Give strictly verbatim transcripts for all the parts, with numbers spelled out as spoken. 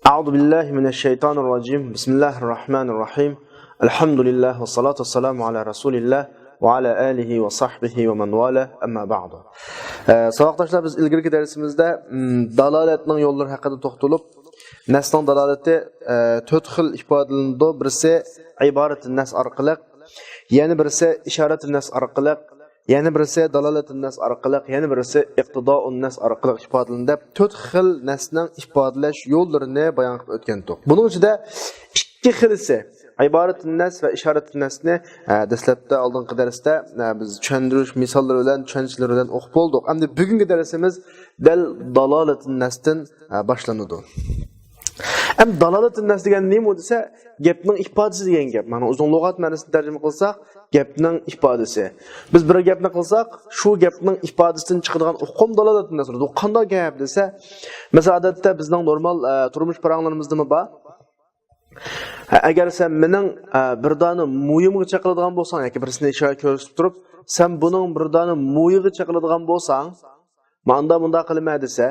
أعوذ بالله من الشيطان الرجيم. بسم الله الرحمن الرحيم. الحمد لله والصلاة والسلام على رسول الله وعلى آله وصحبه ومن والاه. أما بعد. ئە، ساۋاقداشلار، بىز ئىلگىرىكى دەرسىمىزدە، م، دالالەتنىڭ يوللىرى ھەققىدە توختىلىپ، نەسنىڭ دالالىتى، ئە، تۆت خىل ئىپادىلىنىدۇ. بىرسى ئىبارەتۇن نەس ئارقىلىق، يەنە بىرسى ئىشارەتۇن نەس ئارقىلىق، يەنە بىرسى دالالەتۇن نەس ئارقىلىق، يەنە بىرسى ئىقتىدائۇن نەس ئارقىلىق ئىپادىلىنىدۇ دەپ، تۆت خىل نەسنىڭ ئىپادىلەش يوللىرىنى بايان قىلىپ ئۆتكەنتۇق. بۇنىڭ ئىچىدە ئىككى خىلىسى، ئىبارەتۇن نەس ۋە ئىشارەتۇن نەسنى، ئە، دەسلەپتە ئالدىنقى دەرستە، ئە، بىز چۈشەندۈرۈش مىساللىرى بىلەن، چۈشەنچىلىرى بىلەن ئوقۇپ بولدۇق. ئەمدى بۈگۈنكى دەرسىمىز دەل دالالەتۇن نەستىن، ئە، باشلىنىدۇ. ئەمدى دالالەتۇن نەس دېگەن نېمە دېسە، گەپنىڭ ئىپادىسى دېگەن گەپ. مانا ئۆزىنىڭ لۇغەت مەنىسىنى تەرجىمە قىلساق، گەپنىڭ ئىپادىسى. بىز بىر گەپنى قىلساق، شۇ گەپنىڭ ئىپادىسىدىن چىقىدىغان ئۇقۇم دالالەتۇن نەس بولىدۇ. بۇ قانداق گەپ دېسە، مەسىلەن، ئادەتتە بىزنىڭ نورمال، ئە، تۇرمۇش پاراڭلىرىمىزدىمۇ بار. ھە، ئەگەر سەن مېنىڭ، ئە، بىر دانە مويۇمغا چېقىلىدىغان بولساڭ ياكى بىرسىنى ئىشارە كۆرسىتىپ تۇرۇپ، سەن بۇنىڭ بىر دانە مويىغا چېقىلىدىغان بولساڭ، ماندا مۇنداق قىلىمەن دېسە،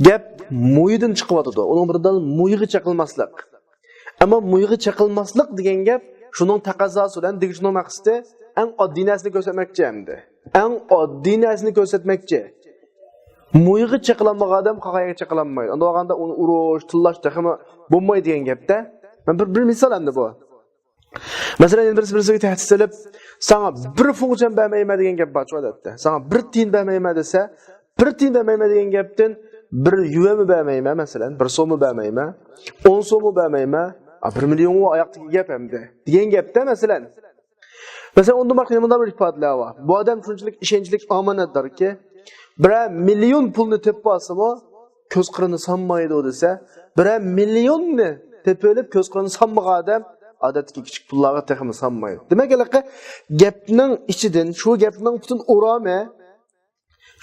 گەپ مويىدىن چىقىۋاتىدۇ. ئۇنىڭ بىر دانە مويىغا چېقىلماسلىق. ئەمما مويىغا چېقىلماسلىق دېگەن گەپ شۇنىڭ تەقەززاسى بىلەن دېگۈچىنىڭ مەقسىتى ئەڭ ئاددىي نەرسىنى كۆرسەتمەكچى ئەمدى. ئەڭ ئاددىي نەرسىنى كۆرسەتمەكچى. مويىغا چېقىلالمىغان ئادەم قالغان يەرگە چېقىلالمايدۇ. ئۇنداق بولغاندا ئۇنى ئۇرۇش، تىللاش تېخىمۇ بولمايدۇ دېگەن گەپتە. مەن بىر، بىر مىسال ئەمدى بۇ. مەسىلەن، يەنە بىرسى بىرسىگە تەھدىت سېلىپ، ساڭا بىر فۇڭچەن بەرمەيمەن دېگەن گەپ بارچۇ ئادەتتە. ساڭا بىر تىيىن بەرمەيمەن دېسە، بىر تىيىن بەرمەيمەن دېگەن گەپتىن بىر يۈەنمۇ بەرمەيمەن، مەسىلەن، بىر سوممۇ بەرمەيمەن، ئون سوممۇ بەرمەيمەن، ئا، بىر مىليونمۇ ئاياقتىكى گەپ ئەمدى دېگەن گەپتە، مەسىلەن. مەسىلەن، ئۇندىن باشقا يەنە مۇنداق بىر ئىپادىلەر بار. بۇ ئادەم شۇنچىلىك ئىشەنچلىك، ئامانەتداركى، بىرەر مىليون پۇلنى تېپىپ ئالسىمۇ، كۆز قىرىنى سانمايدۇ دېسە، بىرەر مىليوننى تېپىۋېلىپ، كۆز قىرىنى سانمىغان ئادەم ئادەتتىكى كىچىك پۇللارغا تېخىمۇ سانمايدۇ. دېمەك، ھېلىقى گەپنىڭ ئىچىدىن، شۇ گەپنىڭ پۈتۈن ئورامى،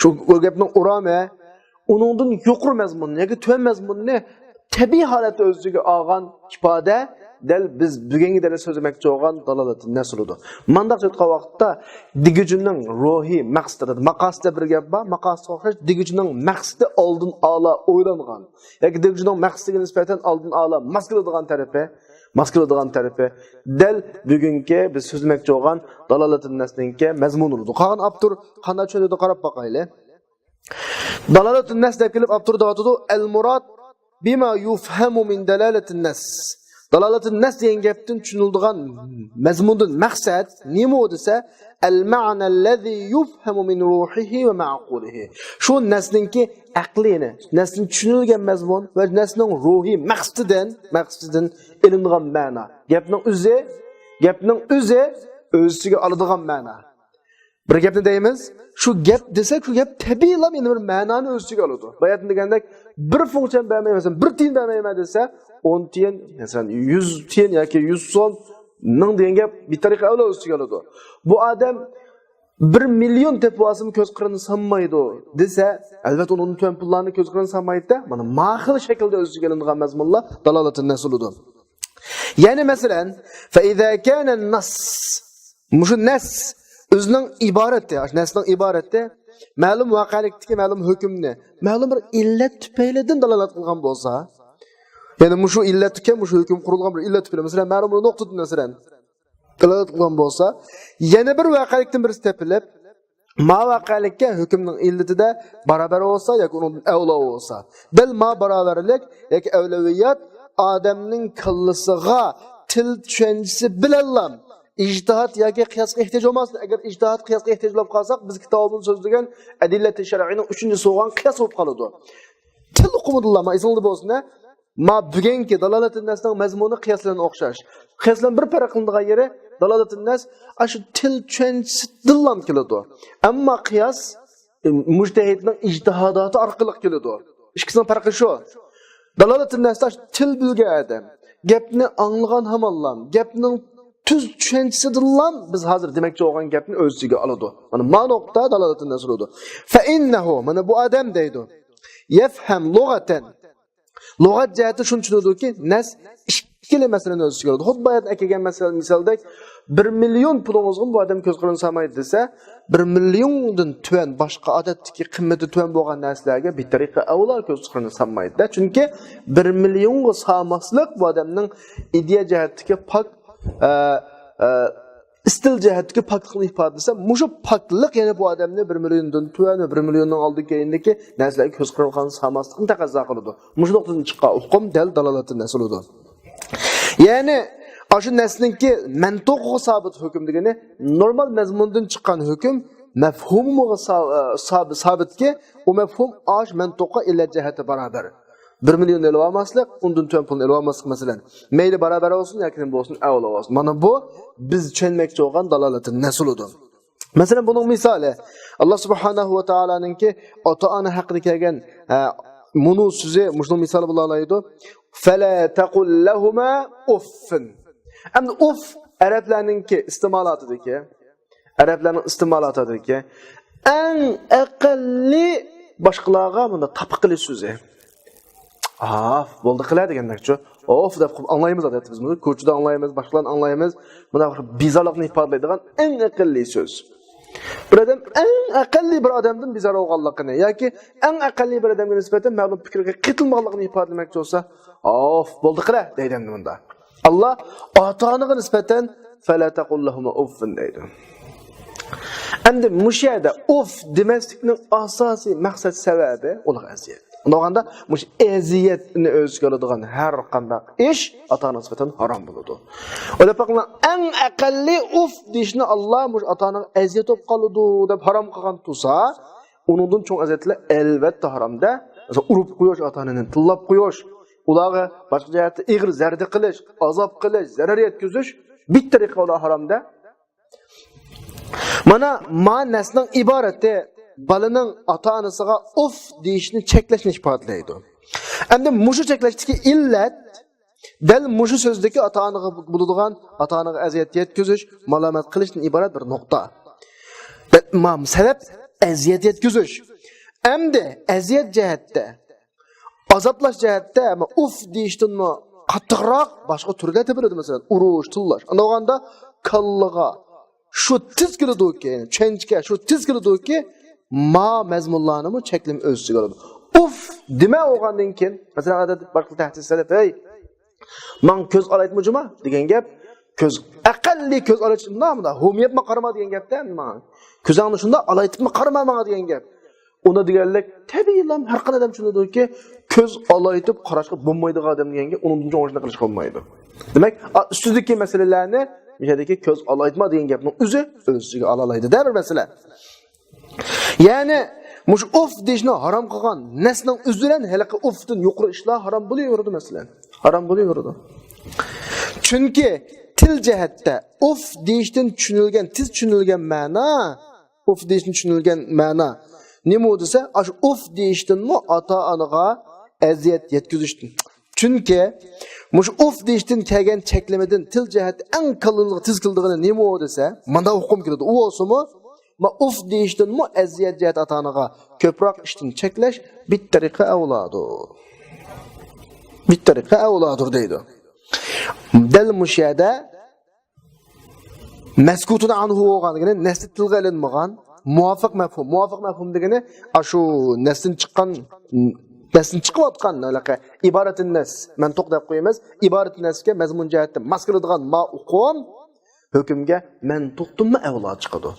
شۇ، ئۇ گەپنىڭ ئورامى، ئۇنىڭدىن يۇقىرى مەزمۇن ياكى تۆۋەن مەزمۇننى تەبىئىي ھالەتتە ئۆز ئىچىگە ئالغان ئىپادە، دەل بىز بۈگۈنكى دەرستە سۆزلىمەكچى بولغان دالالەتۇن نەس بولىدۇ. مانداق ئېيتقان ۋاقىتتا دېگۈچىنىڭ روھىي مەقسىتى، ماقاسىتتا بىر گەپ بار، ماقاسىتقا ئوخشاش دېگۈچىنىڭ مەقسىتى ئالدىن ئالا ئويلانغان ياكى دېگۈچىنىڭ مەقسىتىگە نىسبەتەن ئالدىن ئالا ماس كېلىدىغان تەرىپى، ماس كېلىدىغان تەرىپى دەل بۈگۈنكى بىز سۆزلىمەكچى بولغان دالالەتۇن نەسنىڭكى مەزمۇنى بولىدۇ. قالغان ئاپتور قانداق چۈشەندۈردى، قاراپ باقايلى. دالالەتۇن نەس دەپ كېلىپ ئاپتور دەۋاتىدۇ، ئەل مۇراد بىما يۇفھەمۇ مىن دالالەتىن نەس. دالالەتۇن نەس دېگەن گەپتىن چۈشىنىلىدىغان، مەزمۇندىن مەقسەت نېمە دېسە، ئەل مەنەللەزى يۇفھەمۇ مىن روھىھى ۋە مەئقۇلىھى. شۇ نەسنىڭكى ئەقلىنى، نەسنى چۈشىنىلگەن مەزمۇن ۋە نەسنىڭ روھىي مەقسىتىدىن، مەقسىتىدىن ئېلىنغان مەنا. گەپنىڭ ئۆزى، گەپنىڭ ئۆزى ئۆز ئىچىگە ئالىدىغان مەنا. بىر گەپنى دەيمىز، شۇ گەپ دېسەك، شۇ گەپ تەبىئىيلا يەنە بىر مەنانى ئۆز ئىچىگە ئالىدۇ. باياتىن دېگەندەك، بىر فۇڭچەن بەرمەيمەن، مەسىلەن، بىر تىيىن بەرمەيمەن دېسە، ئون تىيىن، مەسىلەن، يۈز تىيىن ياكى يۈز سوم، مىڭ دېگەن گەپ بىر تەرىقە ئەۋلا ئۆز ئىچىگە ئالىدۇ. بۇ ئادەم بىر مىليون تېپىۋالسىمۇ كۆز قىرىنى سانمايدۇ دېسە، ئەلۋەتتە، ئۇنىڭدىن تۆۋەن پۇللارنى كۆز قىرىنى سانمايدۇ-دە. مانا، ما خىل شەكىلدە ئۆز ئىچىگە ئېلىنغان مەزمۇنلار دالالەتۇن نەس بولىدۇ. يەنى مەسىلەن، فەئىزا كانەن نەس، مۇشۇ نەس ئۆزىنىڭ ئىبارىتى، ئاشۇ نەسنىڭ ئىبارىتى مەلۇم ۋەقەلىكتىكى مەلۇم ھۆكۈمنى مەلۇم بىر ئىللەت تۈپەيلىدىن دالالەت قىلغان بولسا، يەنى مۇشۇ ئىللەتكە، مۇشۇ ھۆكۈم قۇرۇلغان بىر ئىللەت تۈپەيلى، مەسىلەن، مەلۇم بىر نۇقتىدىن، مەسىلەن، دالالەت قىلغان بولسا، يەنە بىر ۋەقەلىكتىن بىرسى تېپىلىپ، ما ۋەقەلىككە ھۆكۈمنىڭ ئىللىتىدە باراۋەر بولسا ياكى ئۇنىڭدىن ئەۋلا بولسا، دەل ما باراۋەرلىك ياكى ئەۋلەۋىيات ئادەمنىڭ كاللىسىغا تىل چۈشەنچىسى بىلەنلا ئىجتىھات ياكى قىياسقا ئېھتىياج بولماستىن، ئەگەر ئىجتىھات، قىياسقا ئېھتىياج بولۇپ قالساق، بىز كىتابىمىزدا سۆزلىگەن ئەدىللەتى شەرئىنىڭ ئۈچىنچىسى بولغان قىياس بولۇپ قالىدۇ. تىل ئۇقۇمىدىنلا، ما ئېسىڭلاردا بولسۇن، ھە؟ ما بۈگۈنكى دالالەتۇن نەسنىڭ مەزمۇنى قىياس بىلەن ئوخشاش. قىياس بىلەن بىر پەرق قىلىنىدىغان يېرى، دالالەتۇن نەس ئاشۇ تىل چۈشەنچىسىدىنلا كېلىدۇ. ئەمما قىياس، ئى، مۇجتەھىدنىڭ ئىجتىھاداتى ئارقىلىق كېلىدۇ. ئىككىسىنىڭ پەرقى شۇ. دالالەتۇن نەستە ئاشۇ تىل بىلگەن ئادەم، گەپنى ئاڭلىغان ھامانلا، گەپنىڭ تۈز چۈشەنچىسىدىنلا بىز ھازىر دېمەكچى بولغان گەپنى ئۆز ئىچىگە ئالىدۇ. مانا، ما نۇقتا دالالەتۇن نەس بولىدۇ. فەئىننەھۇ، مانا بۇ ئادەم دەيدۇ. يەفھەم لۇغەتەن. لۇغەت جەھەتتە شۇنى چۈشىنىدۇكى، نەس ئىككى ئىككىلا مەسىلىنى ئۆز ئىچىگە ئالىدۇ. خۇددى باياتىن ئەكەلگەن مەسىلە، مىسالدەك، بىر مىليون پۇلىڭىزغىمۇ بۇ ئادەم كۆز قىرىنى سالمايدۇ دېسە، بىر مىليوندىن تۆۋەن باشقا ئادەتتىكى قىممىتى تۆۋەن بولغان نەرسىلەرگە بىتەرىقە ئەۋلا كۆز قىرىنى سالمايدۇ. چۈنكى بىر مىليونغا سالماسلىق بۇ ئادەمنىڭ ئىدىيە جەھەتتىكى پاك، ئە، ئە، ئىستىل جەھەتتىكى پاكلىقنى ئىپادىلىسە، مۇشۇ پاكلىق يەنە بۇ ئادەمنى بىر مىليوندىن تۆۋەن ۋە بىر مىليوننىڭ ئالدى كەينىدىكى نەرسىلەرگە كۆز قىرىنى سالماسلىقنى تەقەززا قىلىدۇ. مۇشۇ نۇقتىدىن چىققان ئۇقۇم دەل دالالەتتىن نەسلىدۇ. يەنى، ئاشۇ نەسنىڭكى مەنتۇقىغا سابىت ھۆكۈم دېگىنى نورمال مەزمۇندىن چىققان ھۆكۈم مەفھۇمىغا سا-، سا-، سابىتكى، ئۇ مەفھۇم ئاش مەنتۇققا ئىللەت جەھەتتە باراۋەر. بىر مىليون ئېلىۋالماسلىق، ئۇندىن تۆۋەن پۇلنى ئېلىۋالماسلىق، مەسىلەن. مەيلى باراۋەر بولسۇن ياكى نېمە بولسۇن، ئەۋلا بولسۇن. مانا بۇ بىز چۈشەنمەكچى بولغان دالالەتتىن نەسلىدۇ. مەسىلەن، بۇنىڭ مىسالى، ئاللا سۇبھانەھۇ ۋە تائالانىڭكى ئاتا-ئانا ھەققىدە كەلگەن، ئە، مۇنۇ سۆزى مۇشۇنىڭ مىسالى بولالايدۇ. فَلَا تَقُل لَّهُمَا أُفٍّ. ئەمدى ئۇف ئەرەبلەرنىڭكى ئىستېمالاتىدىكى، ئەرەبلەرنىڭ ئىستېمالاتىدىكى ئەڭ ئەقەللىي باشقىلارغا مۇنداق تاپا قىلىش سۆزى. ئاف، بولدى قىلە دېگەندەكچۇ. ئوف دەپ قويۇپ ئاڭلايمىز ئادەتتە بىز بۇنى. كوچىدا ئاڭلايمىز، باشقىلارنى ئاڭلايمىز. مۇنداق بىر بىزارلىقنى ئىپادىلەيدىغان ئەڭ ئەقەللىي سۆز. بىر ئادەم ئەڭ ئەقەللىي بىر ئادەمدىن بىزار بولغانلىقىنى ياكى ئەڭ ئەقەللىي بىر ئادەمگە نىسبەتەن مەلۇم پىكىرگە قېتىلمىغانلىقىنى ئىپادىلىمەكچى بولسا، ئوف، بولدى قىلە دەيدۇ ئەمدى مۇندا. ئاللا ئاتا-ئانىغا نىسبەتەن فَلَا تَقُل لَّهُمَا أُفٍّ دەيدۇ. ئەمدى مۇشۇ يەردە ئۇف دېمەسلىكنىڭ ئاساسىي مەقسەت سەۋەبى ئۇلارغا ئەزىيەت. ئۇنداق بولغاندا مۇشۇ ئەزىيەتنى ئۆز ئىچىگە ئالىدىغان ھەر قانداق ئىش ئاتا-ئانىغا نىسبەتەن ھارام بولىدۇ. ئويلاپ بېقىڭلار، ئەڭ ئەقەللىي ئۇف دېيىشنى ئاللا مۇشۇ ئاتا-ئانىغا ئەزىيەت بولۇپ قالىدۇ دەپ ھارام قىلغان تۇرسا، ئۇنىڭدىن چوڭ ئەزىيەتلەر ئەلۋەتتە ھارامدە. مەسىلەن، ئۇرۇپ قويۇش، ئاتا-ئانىنى تىللاپ قويۇش، ئۇلارغا باشقا جەھەتتە ئېغىر زەردە قىلىش، ئازاب قىلىش، زەرەر يەتكۈزۈش، بىتتەرىقە ئۇلار ھارامدە. مانا، ما نەسنىڭ ئىبارىتى بالىنىڭ ئاتا-ئانىسىغا ئۇف دېيىشنى چەكلەشنى ئىپادىلەيدۇ. ئەمدى مۇشۇ چەكلەشتىكى ئىللەت دەل مۇشۇ سۆزدىكى ئاتا-ئانىغا بولىدىغان، ئاتا-ئانىغا ئەزىيەت يەتكۈزۈش، مالامەت قىلىشتىن ئىبارەت بىر نۇقتا. دە-، ما-، سەۋەب ئەزىيەت يەتكۈزۈش. ئەمدى ئەزىيەت جەھەتتە، ئازابلاش جەھەتتە، ئەمما ئۇف دېيىشتىنمۇ قاتتىقراق باشقا تۈرلەر تېپىلىدۇ، مەسىلەن، ئۇرۇش، تىللاش. ئاندىن بولغاندا كاللىغا شۇ تېز كېلىدۇكى، چۈشەنچىگە شۇ تېز كېلىدۇكى، ما مەزمۇنلارنىمۇ چەكلىمە ئۆز ئىچىگە ئالىدۇ. ئۇف دېمە بولغاندىن كېيىن، مەسىلەن، ئادەتتە باشقا تەھدىت سېلىپ، ھەي، ماڭا كۆز ئالايتما جۇما دېگەن گەپ، كۆز، ئەقەللىي كۆز ئالايتما، مۇنداق، مۇنداق، ھومىيەپمۇ قارىما دېگەن گەپتە، ماڭا كۆزۈڭنى شۇنداق ئالايتىپمۇ قارىما ماڭا دېگەن گەپ. ئۇنى دېگەنلىك تەبىئىيلا ھەر قانداق ئادەم چۈشىنىدۇكى، كۆز ئالايتىپ قاراشقا بولمايدىغان ئادەم دېگەنگە ئۇنىڭدىن چوڭ ئىشنى قىلىشقا بولمايدۇ. دېمەك، ئا، ئۈستىدىكى مەسىلىلەرنى، مۇشۇ يەردىكى كۆز ئالايتما دېگەن گەپنىڭ ئۆزى ئۆز ئىچىگە ئالالايدۇ-دە بىر مەسىلە. يەنى مۇشۇ ئۇف دېيىشنى ھارام قىلغان نەسنىڭ ئۆزى بىلەن ھېلىقى ئۇفدىن يۇقىرى ئىشلار ھارام بولۇۋېرىدۇ، مەسىلەن. ھارام بولۇۋېرىدۇ. چۈنكى تىل جەھەتتە ئۇف دېيىشتىن چۈشىنىلگەن، تېز چۈشىنىلگەن مەنا، ئۇف دېيىشتىن چۈشىنىلگەن مەنا نېمە دېسە، ئاشۇ ئۇف دېيىشتىنمۇ ئاتا-ئانىغا ئەزىيەت يەتكۈزۈشتىن. چۈنكى مۇشۇ ئۇف دېيىشتىن كەلگەن چەكلىمىدىن تىل جەھەتتە ئەڭ كاللىڭىزغا تېز كېلىدىغىنى نېمە دېسە، مانداق ئۇقۇم كېلىدۇ. ئۇ بولسىمۇ، ما ئۇف دېيىشتىنمۇ ئەزىيەت جەھەت ئاتا-ئانىغا كۆپرەك ئىشتىن چەكلەش بىتتەرىقە ئەۋلادۇر. بىتتەرىقە ئەۋلادۇر دەيدۇ. دەل مۇشۇ يەردە مەسكۇتۇن ئانھۇ بولغان دېگىنى نەسلى تىلغا ئېلىنمىغان مۇۋاپىق مەپھۇم. مۇۋاپىق مەپھۇم دېگىنى ئاشۇ نەستىن چىققان، نەستىن چىقىۋاتقان، ھېلىقى ئىبارەتىن نەس، مەنتۇق دەپ قويىمىز. ئىبارىتىن نەسكە مەزمۇن جەھەتتە ماس كېلىدىغان ما ئۇقۇم ھۆكۈمگە مەنتۇقتىنمۇ ئەۋلا چىقىدۇ.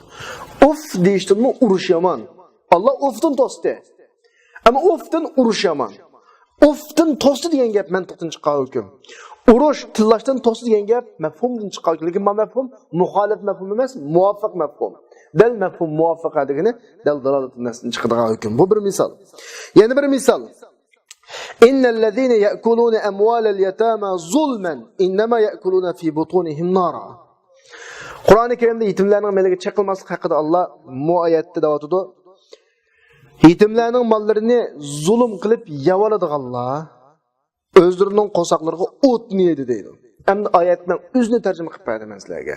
ئۇف دېيىشتىنمۇ ئۇرۇش يامان. ئاللا ئۇفتىن توستى. ئەمما ئۇفتىن ئۇرۇش يامان. ئۇفتىن توستى دېگەن گەپ مەنتۇقتىن چىققان ھۆكۈم. ئۇرۇش، تىللاشتىن توستى دېگەن گەپ مەپھۇمدىن چىققان ھۆكۈم. لېكىن ما مەپھۇم مۇخالىپ مەپھۇم ئەمەس، مۇۋاپىق مەپھۇم. دەل مەپھۇم مۇۋاپىقە دېگىنى دەل دالالەتىن نەستىن چىقىدىغان ھۆكۈم. بۇ بىر مىسال. يەنە بىر مىسال. إن الذين يأكلون أموال اليتامى ظلما إنما يأكلون في بطونهم نارا. قۇرئانى كەرىمدە يېتىملەرنىڭ مېلىگە چېقىلماسلىق ھەققىدە ئاللا مۇ ئايەتتە دەۋاتىدۇ. يېتىملەرنىڭ ماللىرىنى زۇلۇم قىلىپ يەۋالىدىغانلار ئۆزلىرىنىڭ قورساقلىرىغا ئوتنى يەيدۇ دەيدۇ. ئەمدى ئايەتنىڭ ئۆزىنى تەرجىمە قىلىپ بەردىم مەن سىلەرگە.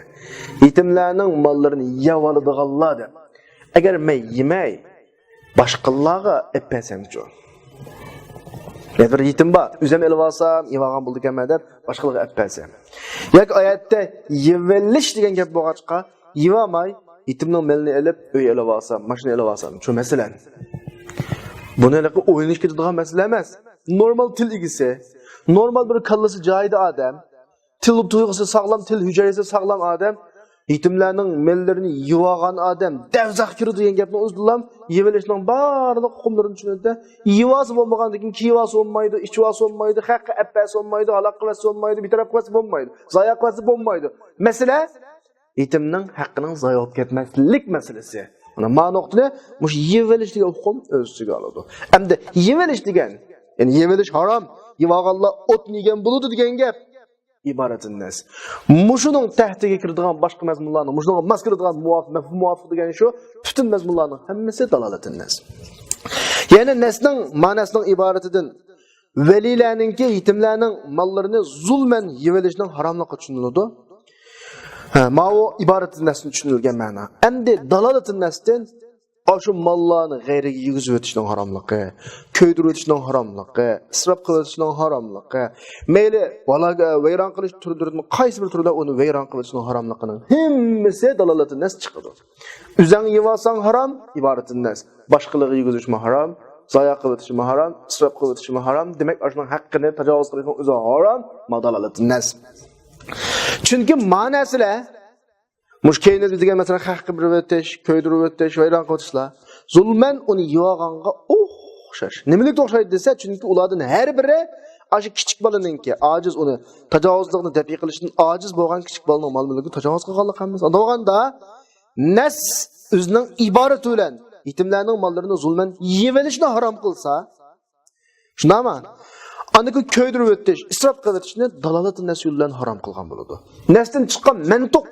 يېتىملەرنىڭ ماللىرىنى يەۋالىدىغانلار دەپ. ئەگەر مەن يېمەي، باشقىلارغا ئېلىپ بەرسەمچۇ؟ يا بىر يېتىم بار، ئۆزۈم ئېلىۋالسام يەۋالغان بولىدىكەنمەن دەپ باشقىلارغا ئەپ بەرسە. ياكى ئايەتتە يېۋېلىش دېگەن گەپ بولغاچقا، يېۋالماي، يېتىمنىڭ مېلىنى ئېلىپ ئۆي ئېلىۋالسام، ماشىنا ئېلىۋالسام، شۇ مەسىلەن. بۇنى ھېلىقى ئويلىنىش كېتىدىغان مەسىلە ئەمەس. نورمال تىل ئىگىسى، نورمال بىر كاللىسى جايىدا ئادەم، تىل تۇيغۇسى ساغلام، تىل ھۈجەيرىسى ساغلام ئادەم، يېتىملەرنىڭ مېللىرىنى يېۋالغان ئادەم دەۋزەخ كىرىدۇ دېگەن گەپنىڭ ئۆزىدىلا يېۋېلىشنىڭ بارلىق ئۇقۇملىرىنى چۈشىنىدۇ. يېۋالسا بولمىغاندىن كېيىن كىيىۋالسا بولمايدۇ، ئىچىۋالسا بولمايدۇ، خەققە ئەپ بەرسە بولمايدۇ، ھالاك قىلىۋەتسە بولمايدۇ، بىتەرەپ قىلىۋەتسە بولمايدۇ، زايە قىلىۋەتسە بولمايدۇ. مەسىلە يېتىمنىڭ ھەققىنىڭ زايە بولۇپ كەتمەسلىك مەسىلىسى. مانا ما نۇقتىنى مۇشۇ يېۋېلىش دېگەن ئۇقۇم ئۆز ئىچىگە ئالىدۇ. ئەمدى يېۋېلىش دېگەن، يەنى يېۋېلىش ھارام، يېۋالغانلار ئوتنى يېگەن بولىدۇ دېگەن گەپ ئىبارەتۇن نەس. مۇشۇنىڭ تەھتىگە كىرىدىغان باشقا مەزمۇنلارنىڭ، مۇشۇنىڭغا ماس كېلىدىغان مۇۋاپىق، مەفھۇم مۇۋاپىق دېگەن شۇ، پۈتۈن مەزمۇنلارنىڭ ھەممىسى دالالەتۇن نەس. يەنى نەسنىڭ مەنىسىنىڭ ئىبارىتىدىن ۋەلىلەرنىڭكى يېتىملەرنىڭ ماللىرىنى زۇلمەن يېۋېلىشنىڭ ھاراملىقى چۈشىنىلىدۇ. ھە، ماۋۇ ئىبارەتۇن نەستىن چۈشىنىلگەن مەنا. ئەمدى دالالەتۇن نەستىن ئاشۇ ماللارنى غەيرىگە يېگۈزۈۋېتىشنىڭ ھاراملىقى، كۆيدۈرۈۋېتىشنىڭ ھاراملىقى، ئىسراپ قىلىۋېتىشنىڭ ھاراملىقى، مەيلى ۋالاگە ۋەيران قىلىش تۈرىدىن قايسى بىر تۈردە ئۇنى ۋەيران قىلىۋېتىشنىڭ ھاراملىقىنىڭ ھەممىسى دالالەتۇن نەس چىقىدۇ. ئۆزەڭ يېۋالساڭ ھارام، ئىبارەتۇن نەس. باشقىلارغا يېگۈزۈشمۇ ھارام، زايە قىلىۋېتىشمۇ ھارام، ئىسراپ قىلىۋېتىشمۇ ھارام. دېمەك، ئاشۇنىڭ ھەققىنى تاجاۋۇز قىلىشنىڭ ئۆزى ھارام، ما دالالەتۇن نەس. چۈنكى ما نەرسىلەر، مۇشۇ كەينىدە دېگەن، مەسىلەن، خەققە بېرىۋېتىش، كۆيدۈرۈۋېتىش، ۋەيران قىلىۋېتىشلار زۇلمەن ئۇنى يېۋالغانغا ئوخشاش. نېمىلىككە ئوخشايدۇ دېسە، چۈنكى ئۇلاردىن ھەر بىرى ئاشۇ كىچىك بالىنىڭكى ئاجىز، ئۇنى تاجاۋۇزلۇقنى دەپئى قىلىشتىن ئاجىز بولغان كىچىك بالىنىڭ مال مۈلكىنى تاجاۋۇز قىلغانلىق ھەممىسى. ئاندىغاندا نەس ئۆزىنىڭ ئىبارىتى بىلەن يېتىملەرنىڭ ماللىرىنى زۇلمەن يېۋېلىشنى ھارام قىلسا، شۇنداقمۇ؟ ئاندىن كېيىن كۆيدۈرۈۋېتىش، ئىسراپ قىلىۋېتىشنى دالالەتۇن نەس يولى بىلەن ھارام قىلغان بولىدۇ. نەستىن چىققان مەنتۇق،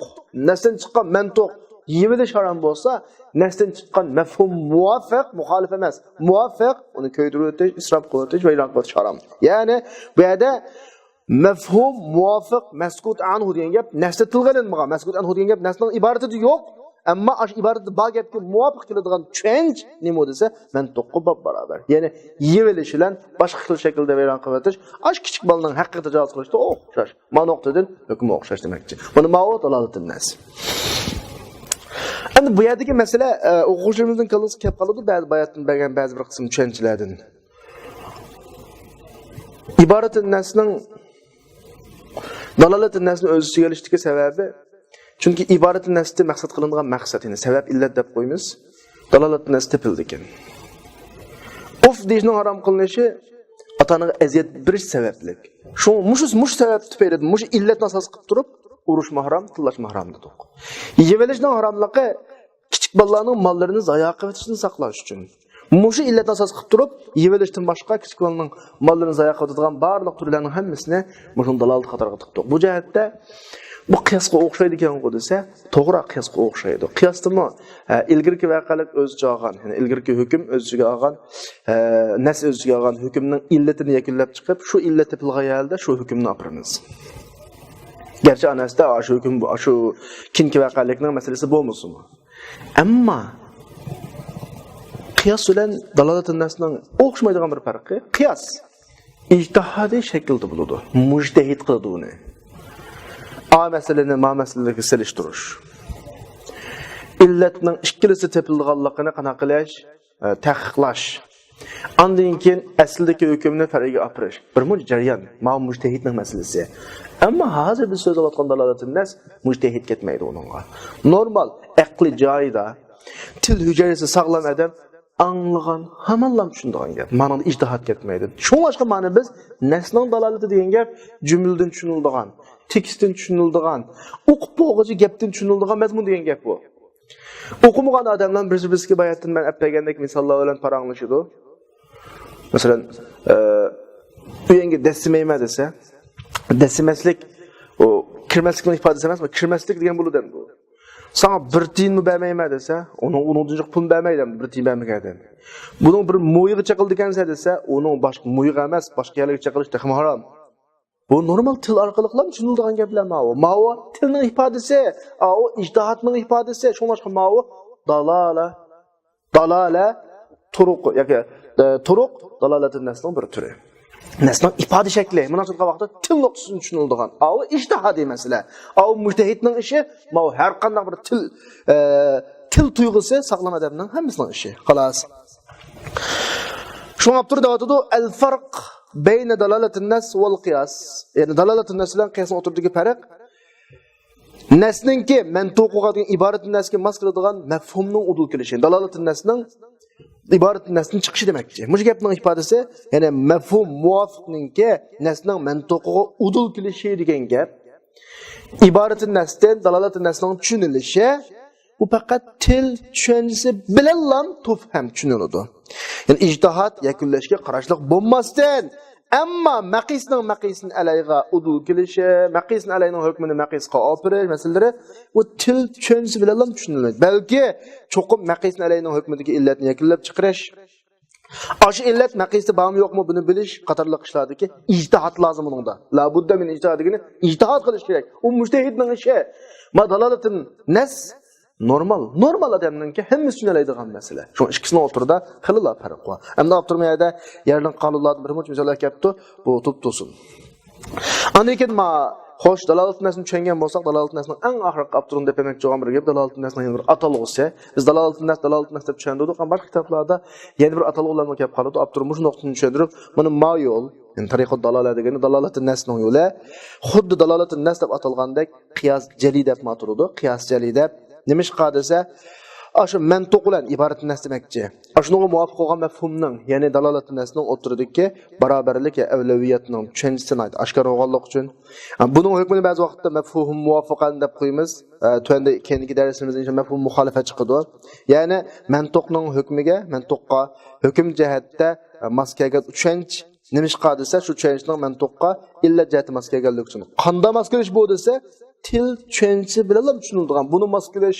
نەستىن چىققان مەنتۇق يېۋېلىش ھارام بولسا، نەستىن چىققان مەفھۇم مۇۋاپىق، مۇخالىپ ئەمەس، مۇۋاپىق، ئۇنى كۆيدۈرۈۋېتىش، ئىسراپ قىلىۋېتىش، ۋەيران قىلىۋېتىش ھارام. يەنى بۇ يەردە مەفھۇم مۇۋاپىق مەسكۇت ئەنھۇ دېگەن گەپ نەستە تىلغا ئېلىنمىغان. مەسكۇت ئەنھۇ دېگەن گەپ نەستىنىڭ ئىبارىتىدە يوق. ئەمما ئاشۇ ئىبارىتىدە بار گەپكە مۇۋاپىق كېلىدىغان چۈەنچ نېمە دېسە، مەنتۇققا باب باراۋەر. يەنى يېۋېلىش بىلەن باشقا خىل شەكىلدە ۋەيران قىلىۋېتىش، ئاشۇ كىچىك بالىنىڭ ھەققىگە تاجاۋۇز قىلىشتا ئوخشاش. ما نۇقتىدىن ھۆكمى ئوخشاش دېمەكچى. مانا ماۋۇ دالالىتىن نەس. ئەمدى بۇ يەردىكى مەسىلە، ئە، ئوقۇغۇچىلىرىمىزنىڭ كاللىسىغا كەپ قالىدۇ، بەزى باياتتىن بەرگەن بەزى بىر قىسىم چۈشەنچىلەردىن. ئىبارەتۇن نەسنىڭ، دالالەتۇن نەسنى ئۆز ئىچىگە ئېلىشتىكى سەۋەبى، چۈنكى ئىبارەتۇن نەستە مەقسەت قىلىنغان مەقسەت، يەنى سەۋەب ئىللەت دەپ قويىمىز. دالالەتۇن نەس تېپىلىدىكەن. ئۇف دېيىشنىڭ ھارام قىلىنىشى ئاتا-ئانىغا ئەزىيەت بېرىش سەۋەبلىك. شۇ، مۇشۇ، مۇشۇ سەۋەب تۈپەيلىدىن، مۇشۇ ئىللەتنى ئاساس قىلىپ تۇرۇپ، ئۇرۇشمۇ ھارام، تىللاشمۇ ھارام دېدۇق. يېۋېلىشنىڭ ھاراملىقى كىچىك بالىلارنىڭ ماللىرىنى زايە قىلىۋېتىشتىن ساقلاش ئۈچۈن. مۇشۇ ئىللەتنى ئاساس قىلىپ تۇرۇپ، يېۋېلىشتىن باشقا كىچىك بالىنىڭ ماللىرىنى زايە قىلىۋېتىدىغان بارلىق تۈرلەرنىڭ ھەممىسىنى مۇشۇنىڭ دالالىتى قاتارىغا تىقتۇق. بۇ جەھەتتە بۇ قىياسقا ئوخشايدىكەنغۇ دېسە، توغرا، قىياسقا ئوخشايدۇ. قىياستىمۇ، ئە، ئىلگىرىكى ۋەقەلىك ئۆز ئىچىگە ئالغان، يەنى ئىلگىرىكى ھۆكۈم ئۆز ئىچىگە ئالغان، ئە، نەس ئۆز ئىچىگە ئالغان ھۆكۈمنىڭ ئىللىتىنى يەكۈنلەپ چىقىپ، شۇ ئىللەت تېپىلغان يەردە شۇ ھۆكۈمنى ئاپىرىمىز. گەرچە ئانەستە ئاشۇ ھۆكۈم، ئاشۇ كېيىنكى ۋەقەلىكنىڭ مەسىلىسى بولمىسىمۇ. ئەمما قىياس بىلەن دالالەتۇن نەسنىڭ ئوخشىمايدىغان بىر پەرقى، قىياس ئىجتىھادىي شەكىلدە بولىدۇ. مۇجتەھىد قىلىدۇ ئۇنى. ئا مەسىلىنى ما مەسىلىگە سېلىشتۇرۇش. ئىللەتنىڭ ئىككىلىسى تېپىلىدىغانلىقىنى قانداق قىلىش؟ ئە، تەھقىقلاش. ئاندىن كېيىن ئەسلىدىكى ھۆكۈمنى پەرئىگە ئاپىرىش. بىر مۇنچە جەريان. ماۋۇ مۇجتەھىدنىڭ مەسىلىسى. ئەمما ھازىر بىز سۆزلەۋاتقان دالالەتۇن نەس مۇجتەھىد كەتمەيدۇ ئۇنىڭغا. نورمال، ئەقلى جايىدا، تىل ھۈجەيرىسى ساغلام ئادەم ئاڭلىغان، ھامانلا چۈشىنىدىغان گەپ. مانىڭدا ئىجتىھات كەتمەيدۇ. شۇڭلاشقا مانا بىز نەسنىڭ دالالىتى دېگەن گەپ جۈملىدىن چۈشىنىلىدىغان، تېكىستتىن چۈشىنىلىدىغان، ئوقۇپ بولغۇچە گەپتىن چۈشىنىلىدىغان مەزمۇن دېگەن گەپ بۇ. ئوقۇمىغان ئادەملەر بىرسى-بىرسىگە باياتتىن مەن ئەپ بەرگەندەك مىساللار بىلەن پاراڭلىشىدۇ. مەسىلەن، ئە، ئۆيۈڭگە دەسسىمەيمەن دېسە، دەسسىمەسلىك، ئۇ كىرمەسلىكنىڭ ئىپادىسى ئەمەسمۇ؟ كىرمەسلىك دېگەن بولىدۇ ئەمدى بۇ. ساڭا بىر تىيىنمۇ بەرمەيمەن دېسە، ئۇنىڭ، ئۇنىڭدىن جىق پۇل بەرمەيدۇ ئەمدى، بىر تىيىن بەرمىگەندىن. بۇنىڭ بىر مويىغا چېقىلىدىكەنسەن دېسە، ئۇنىڭ باشقا مويىغا ئەمەس، باشقا يەرلەرگە چېقىلىش تېخىمۇ ھارام. بۇ نورمال تىل ئارقىلىقلا چۈشىنىلىدىغان گەپلەر ماۋۇ. ماۋۇ تىلنىڭ ئىپادىسى، ئاۋۇ ئىجتىھادنىڭ ئىپادىسى. شۇڭلاشقا ماۋۇ دالالە، دالالە، تۇرۇق ياكى، ئە، تۇرۇق دالالەتۇن نەسنىڭ بىر تۈرى. نەسنىڭ ئىپادە شەكلى، مۇنداق چۈشەنگەن ۋاقىتتا تىل نۇقتىسىدىن چۈشىنىلىدىغان. ئاۋۇ ئىجتىھادىي مەسىلە. ئاۋۇ مۇجتەھىدنىڭ ئىشى، ماۋۇ ھەر قانداق بىر تىل، ئە، تىل تۇيغۇسى ساقلىغان ئادەمنىڭ ھەممىسىنىڭ ئىشى. خالاس. شۇڭا ئاپتور دەۋاتىدۇ، «ئەل فەرق بەينە دالالەتىن نەس ۋەل قىياس.» يەنى دالالەتىن نەس بىلەن قىياسنىڭ ئوتتۇرىدىكى پەرق. نەسنىڭكى مەنتۇقىغا دېگەن ئىبارەتىن نەسكە ماس كېلىدىغان مەفھۇمنىڭ ئۇدۇل كېلىشى. دالالەتىن نەسنىڭ ئىبارەتىن نەستىن چىقىشى دېمەكچى. مۇشۇ گەپنىڭ ئىپادىسى، يەنى مەفھۇم مۇۋاپىقنىڭكى نەسنىڭ مەنتۇقىغا ئۇدۇل كېلىشى دېگەن گەپ. ئىبارىتىن نەستىن دالالەتىن نەسنىڭ چۈشىنىلىشى، بۇ پەقەت تىل چۈشەنچىسى بىلەنلا تۇفھەم چۈشىنىلىدۇ. يەنى ئىجتىھاد يەكۈنلەشكە قاراشلىق بولماستىن، ئەمما مەقىسنىڭ مەقىسىن ئەلەيغا ئۇدۇل كېلىشى، مەقىسىن ئەلەينىڭ ھۆكمىنى مەقىسقا ئاپىرىش مەسىلىلىرى بۇ تىل چۈشەنچىسى بىلەنلا چۈشىنىلمەيدۇ. بەلكى چوقۇم مەقىسنى ئەلەينىڭ ھۆكمىدىكى ئىللەتنى يەكۈنلەپ چىقىرىش، ئاشۇ ئىللەت مەقىستە بارمۇ يوقمۇ بۇنى بىلىش قاتارلىق ئىشلاردىكى ئىجتىھاد لازىم ئۇنىڭدا. لا بۇددا مىن ئىجتىھاد دېگىنى ئىجتىھاد قىلىش كېرەك. ئۇ مۇجتەھىدنىڭ ئىشى. ما دالالىتىن نەس نورمال، نورمال ئادەمنىڭكى ھەممىسى چۈشىنەلەيدىغان مەسىلە. شۇ ئىككىسىنىڭ ئوتتۇرىدا خېلىلا پەرق بار. ئەمدى ئاپتور مۇ يەردە يەرلىك قانۇنلاردىن بىر مۇنچە مىساللار كەپتۇ. بۇ تۇپتۇسۇن. ئاندىن كېيىن ما، خوش، دالالەتىن نەسنى چۈشەنگەن بولساق، دالالەتىن نەسنىڭ ئەڭ ئاخىرقى ئاپتورنىڭ دەپ ئۆتمەكچى بولغان بىر گەپ، دالالەتىن نەسنىڭ يەنە بىر ئاتالغۇسى. بىز دالالەتىن نەس، دالالەتىن نەس دەپ چۈشەندۈردۇق، ئەمما باشقا كىتابلاردا يەنە بىر ئاتالغۇلارمۇ كەپ قالىدۇ. ئاپتور مۇشۇ نۇقتىنى چۈشەندۈرۈپ، مانا ما يول، يەنى تەرىقۇت دالالە دېگىنى دالالەتىن نەسنىڭ يولى. خۇددى دالالەتىن نەس دەپ ئاتالغاندەك قىياس جەلى دەپمۇ ئاتىلىدۇ. قىياس جەلى دەپ. نېمىشقا دېسە، ئاشۇ مەنتۇق بىلەن ئىبارەت نەس دېمەكچى. ئاشۇنىڭغا مۇۋاپىق بولغان مەپھۇمنىڭ، يەنى دالالەت نەسنىڭ ئوتتۇرىدىكى باراۋەرلىك يا ئەۋلەۋىيەتنىڭ چۈشەنچىسى ناھايىتى ئاشكارا بولغانلىقى ئۈچۈن. بۇنىڭ ھۆكمىنى بەزى ۋاقىتتا مەفھۇم مۇۋاپىقەن دەپ قويىمىز. تۆۋەندە كېيىنكى دەرسىمىزدە ئىنشاللا مەفھۇم مۇخالىپەت چىقىدۇ. يەنى مەنتۇقنىڭ ھۆكمىگە، مەنتۇققا ھۆكۈم جەھەتتە ماس كەلگەن چۈشەنچە. نېمىشقا دېسە، شۇ چۈشەنچىنىڭ مەنتۇققا ئىللەت جەھەتتە ماس كەلگەنلىكى ئۈچۈن. قانداق ماس كېلىش بۇ دېسە، تىل چۈشەنچىسى بىلەنلا چۈشىنىلىدىغان. بۇنى ماس كېلىش،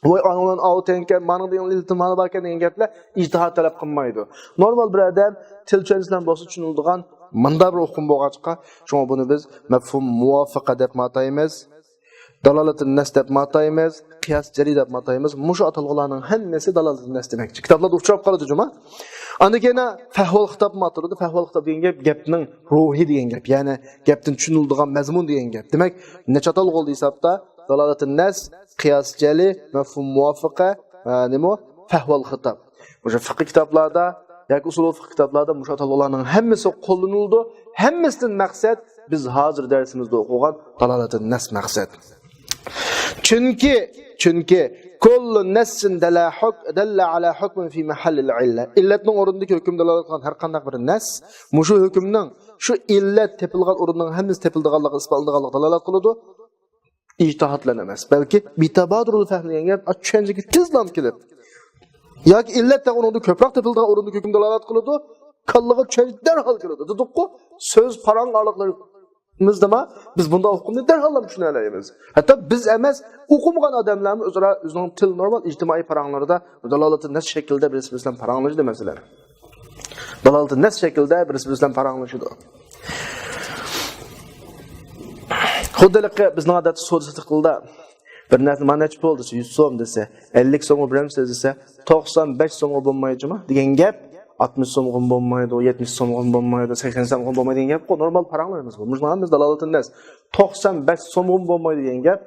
ۋاي، ئانىڭ بىلەن ئاۋۇ تەڭكەن، مانىڭ دېگەن ئىللىتى مانا باركەن دېگەن گەپلەر ئىجتىھاد تەلەپ قىلمايدۇ. نورمال بىر ئادەم تىل چۈشەنچىسى بىلەن بولسا چۈشىنىلىدىغان مۇنداق بىر ئۇقۇم بولغاچقا، شۇڭا بۇنى بىز مەفھۇم مۇۋاپىقە دەپمۇ ئاتايمىز. دالالەتىن نەس دەپمۇ ئاتايمىز، قىياس جەلى دەپمۇ ئاتايمىز. مۇشۇ ئاتالغۇلارنىڭ ھەممىسى دالالەتىن نەس دېمەكچى. كىتابلاردا ئۇچراپ قالىدۇ جۇما. ئاندىن كېيىن فەھۋال خىتابمۇ ئاتىلىدۇ. فەھۋال خىتاب دېگەن گەپ گەپنىڭ روھى دېگەن گەپ. يەنى گەپتىن چۈشىنىلىدىغان مەزمۇن دېگەن گەپ. دېمەك، نەچچە ئاتالغۇ بولدى ھېسابتا؟ دالالەتىن نەس، قىياس جەلى، مەفھۇم مۇۋاپىقە، ئە، نېمە؟ فەھۋال خىتاب. مۇشۇ فىقھى كىتابلاردا ياكى ئۇسۇلۇل فىقھ كىتابلاردا مۇشۇ ئاتالغۇلارنىڭ ھەممىسى قوللىنىلىدۇ. ھەممىسىدىن مەقسەت بىز ھازىر دەرسىمىزدە ئوقۇغان دالالەتىن نەس مەقسەت. چۈنكى، چۈنكى كۇللۇ نەسسىن دەلە ھۇك-، دەللە ئەلە ھۇكمىن فى مەھەللىل ئىللە. ئىللەتنىڭ ئورنىدىكى ھۆكۈم دالالەت قىلغان ھەر قانداق بىر نەس مۇشۇ ھۆكۈمنىڭ شۇ ئىللەت تېپىلغان ئورۇننىڭ ھەممىسى تېپىلىدىغانلىقىغا، ئىسپاتلىنىدىغانلىقىغا دالالەت قىلىدۇ. ئىجتىھاد بىلەن ئەمەس، بەلكى بىتابادۇرۇل فەھم دېگەن گەپ چۈشەنچىگە تېزلا كېلىپ، ياكى ئىللەت دېگەن ئورۇندا كۆپرەك تېپىلىدىغان ئورۇندىكى ھۆكۈم دالالەت قىلىدۇ، كاللىغا چۈشەنچە دەرھال كېلىدۇ. دېدۇققۇ، سۆز پاراڭ ئارىلىقلىرىمىزدىما بىز بۇنداق ئۇقۇمنى دەرھاللا چۈشىنەلەيمىز. ھەتتا بىز ئەمەس، ئوقۇمىغان ئادەملەرمۇ ئۆزئارا ئۆزىنىڭ تىل نورمال ئىجتىمائىي پاراڭلىرىدا دالالىتى نەس شەكلىدە بىرسى بىرسى بىلەن پاراڭلىشىدۇ، مەسىلەن. دالالىتى نەس شەكلىدە بىرسى بىرسى بىلەن پاراڭلىشىدۇ. خۇددى ھېلىقى بىزنىڭ ئادەتتە سودا سېتىقلىدا بىر نەرسىنى مانا نەچچە پۇل دېسە، يۈز سوم دېسە، ئەللىك سومغا بېرەمسىز دېسە، توقسان بەش سومغا بولمايدۇ جۇما دېگەن گەپ، ئاتمىش سومغىمۇ بولمايدۇ، يەتمىش سومغىمۇ بولمايدۇ، سەكسەن سومغىمۇ بولمايدۇ دېگەن گەپقۇ، نورمال پاراڭلىرىمىز بۇ. مۇشۇنىڭ ھەممىسى دالالىتىن نەس. توقسان بەش سومغىمۇ بولمايدۇ دېگەن گەپ.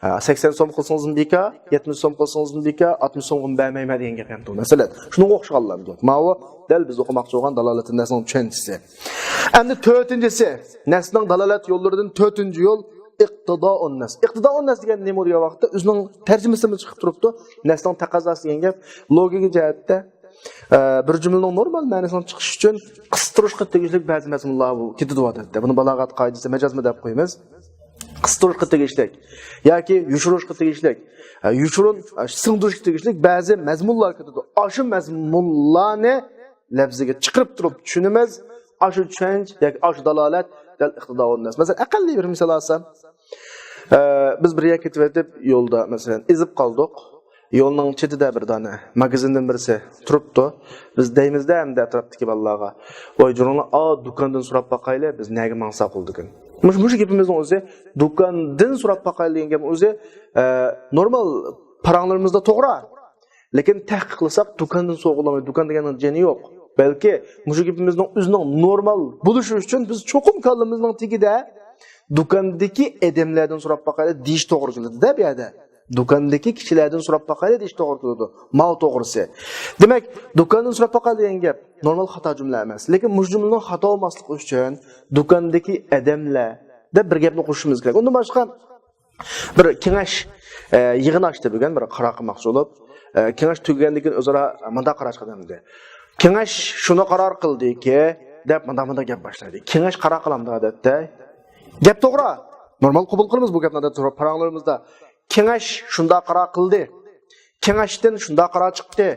ھە، سەكسەن سوم قىلسىڭىزمۇ بىكار، يەتمىش سوم قىلسىڭىزمۇ بىكار، ئاتمىش سومغىمۇ بەرمەيمەن دېگەن گەپ ھەم. مەسىلەن، شۇنىڭغا ئوخشىغانلا گەپ. ماۋۇ دەل بىز ئوقۇماقچى بولغان دالالىتىن نەسنىڭ چۈشەنچىسى. ئەمدى تۆتىنچىسى، نەسنىڭ دالالەت يوللىرىدىن تۆتىنچى يول ئىقتىدائۇن نەس. ئىقتىدائۇن نەس دېگەن نېمە دېگەن ۋاقىتتا ئۆزىنىڭ تەرجىمىسىمۇ چىقىپ تۇرۇپتۇ. نەسنىڭ تەقەززاسى دېگەن گەپ لوگىكا جەھەتتە ئە، بىر جۈملىنىڭ نورمال مەنىسىنى چىقىش ئۈچۈن قىستۇرۇشقا تېگىشلىك بەزى مەزمۇنلار بۇ كېتىدۇ، ئادەتتە. بۇنى بالاغەت قائىدىسى مەجازمۇ دەپ قويىمىز. قىستۇرۇشقا تېگىشلىك ياكى يوشۇرۇشقا تېگىشلىك، ئە، يوشۇرۇن، ئە، سىڭدۈرۈشكە تېگىشلىك بەزى مەزمۇنلار كېتىدۇ. ئاشۇ مەزمۇنلارنى لەپزىگە چىقىرىپ تۇرۇپ چۈشىنىمىز. ئاشۇ چۈشەنچە ياكى ئاشۇ دالالەت دەل ئىقتىدائۇن نەس. مەسىلەن، ئەقەللىي بىر مىسال ئالسام، ئە، بىز بىر يەرگە كېتىۋېتىپ، يولدا، مەسىلەن، ئېزىپ قالدۇق. يولنىڭ چېتىدە بىر دانە ماگىزىندىن بىرسى تۇرۇپتۇ. بىز دەيمىزدە ئەمدى ئەتراپتىكى بالىلارغا، ۋاي، جۇرۇڭلار، ئا، دۇكاندىن سوراپ باقايلى، بىز نەگە ماڭساق بولىدىكىن. مۇشۇ، مۇشۇ گېپىمىزنىڭ ئۆزى، دۇكاندىن سوراپ باقايلى دېگەن گەپ ئۆزى، ئە، نورمال پاراڭلىرىمىزدا توغرا. لېكىن تەھقىق قىلساق، دۇكاندىن سوغۇلمايدۇ. دۇكان دېگەننىڭ جېنى يوق. بەلكى مۇشۇ گېپىمىزنىڭ ئۆزىنىڭ نورمال بولۇشى ئۈچۈن بىز چوقۇم كاللىمىزنىڭ تېگىدە دۇكاندىكى ئادەملەردىن سوراپ باقايلى دېيىش توغرا كېلىدۇ-دە بۇ يەردە. دۇكاندىكى كىشىلەردىن سوراپ باقايلى دېيىش توغرا كېلىدۇ. ماۋۇ توغرىسى. دېمەك، دۇكاندىن سوراپ باقايلى دېگەن گەپ نورمال خاتا جۈملە ئەمەس. لېكىن مۇشۇ جۈملىنىڭ خاتا بولماسلىقى ئۈچۈن دۇكاندىكى ئادەملەر دەپ بىر گەپنى قوشۇشىمىز كېرەك. ئۇندىن باشقا بىر كېڭەش، ئە، يىغىنى ئاچتى بۈگۈن بىر قاراق قىلماقچى بولۇپ. ئە، كېڭەش تۈگىگەندىن كېيىن ئۆزئارا مۇنداق قاراش قىلدى. كېڭەش شۇنى قارار قىلدىكى، دەپ مۇنداق مۇنداق گەپ باشلايدۇ. كېڭەش قارار قىلامدۇ ئادەتتە؟ گەپ توغرا. نورمال قوبۇل قىلىمىز بۇ گەپنى ئادەتتە پاراڭلىرىمىزدا. كېڭەش شۇنداق قارار قىلدى. كېڭەشتىن شۇنداق قارار چىقتى.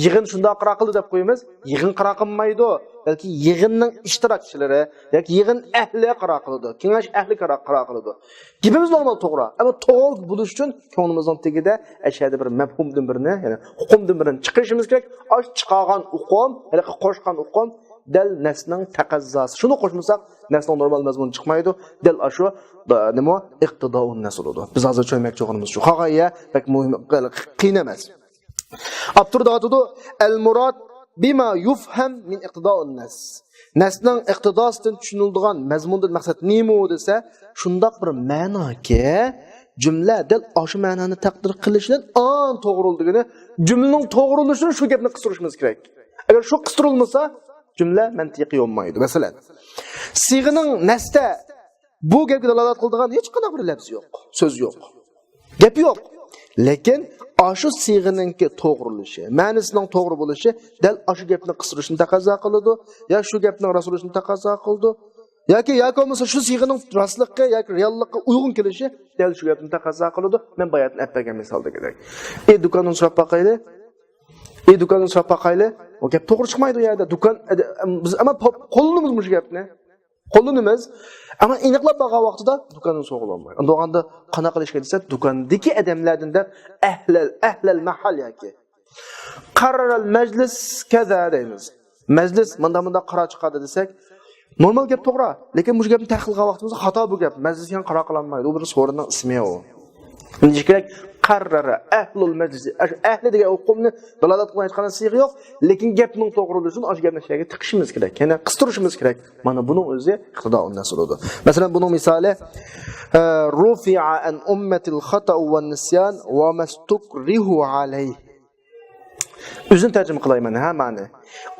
يىغىن شۇنداق قارار قىلدى دەپ قويىمىز. يىغىن قارار قىلمايدۇ. بەلكى يىغىننىڭ ئىشتىراكچىلىرى ياكى يىغىن ئەھلى قارار قىلىدۇ. كېڭەش ئەھلى قارار، قارار قىلىدۇ. گېپىمىز نورمال توغرا. ئەمما توغرا بولۇش ئۈچۈن كۆڭلىمىزنىڭ تېگىدە ئەشەدە بىر مەپھۇمدىن بىرنى، يەنى ئۇقۇمدىن بىرنى چىقىرىشىمىز كېرەك. ئاشۇ چىقارغان ئۇقۇم، ھېلىقى قوشقان ئۇقۇم دەل نەسنىڭ تەقەززاسى. شۇنى قوشمىساق، نەسنىڭ نورمال مەزمۇنى چىقمايدۇ. دەل ئاشۇ، نېمە، ئىقتىدائۇن نەس بولىدۇ. بىز ھازىر چۈشەنمەكچى بولغىنىمىز شۇ. قالغان يەر بەك مۇھىم، قىيىن ئەمەس. ئاپتور دەۋاتىدۇ، ئەل مۇراد بىما يۇفھەم مىن ئىقتىدائۇن نەس. نەسنىڭ ئىقتىداسىدىن چۈشىنىلىدىغان مەزمۇندىن مەقسەت نېمە دېسە، شۇنداق بىر مەناكى، جۈملە دەل ئاشۇ مەنانى تەقدىر قىلىش بىلەن ئان توغرىلىدىغىنى، جۈملىنىڭ توغرىلىشىنى شۇ گەپنى قىستۇرۇشىمىز كېرەك. ئەگەر شۇ قىستۇرۇلمىسا، جۈملە مەنتىقىي بولمايدۇ. مەسىلەن، سىيغىنىڭ نەستە بۇ گەپكە دالالەت قىلىدىغان ھېچقانداق بىر لەپز يوق، سۆز يوق. گەپ يوق. لېكىن ئاشۇ سىيغىنىڭكى توغرىلىشى، مەنىسىنىڭ توغرا بولۇشى دەل ئاشۇ گەپنى قىستۇرۇشنى تەقەززا قىلىدۇ، يا شۇ گەپنىڭ راست بولۇشىنى تەقەززا قىلىدۇ، ياكى، ياكى بولمىسا شۇ سىيغىنىڭ راستلىققا ياكى رېئاللىققا ئۇيغۇن كېلىشى دەل شۇ گەپنى تەقەززا قىلىدۇ. مەن باياتىن ئەپ بەرگەن مىسالدىكىدەك. ئى دۇكاندىن سوراپ باقايلى. ئى دۇكاندىن سوراپ باقايلى. ئۇ گەپ توغرا چىقمايدۇ ئۇ يەردە. دۇكان، بىز ئەمما قوللىنىمىز مۇشۇ گەپنى. قوللىنىمىز. ئەمما ئېنىقلاپ بارغان ۋاقتىدا دۇكاندىن سوغۇلالمايدۇ. ئۇنداغاندا قانداق قىلىش كېرەك دېسە، دۇكاندىكى ئادەملەردىن دەپ ئەھلەل، ئەھلەل مەھەل ياكى قەررەل مەجلىس كەزا دەيمىز. مەجلىس مۇنداق مۇنداق قارار چىقاردى دېسەك، نورمال گەپ توغرا. لېكىن مۇشۇ گەپنى تەھلىل قىلغان ۋاقتىمىزدا خاتا بۇ گەپ. مەجلىس دېگەن قارار قىلالمايدۇ. ئۇ بىر سورۇننىڭ ئىسمى ئۇ. دېيىش كېرەك، قەررەرە ئەھلۇل مەجلىسى. ئەھلى دېگەن ئۇقۇمنى دالالەت قىلغان ھېچقانداق سىيغە يوق. لېكىن گەپنىڭ توغرىلىشىنى ئاشۇ گەپنى شەرگە تىقىشىمىز كېرەك. يەنى قىستۇرۇشىمىز كېرەك. مانا بۇنىڭ ئۆزى ئىقتىدائۇن نەس بولىدۇ. مەسىلەن، بۇنىڭ مىسالى، ئە، رۇفىئە ئەن ئۇممەتىل خاتائۇ ۋەن نىسيان ۋە مەستۇكرىھۇ ئەلەيھ. ئۆزىنى تەرجىمە قىلاي مەن، ھە، مەنى.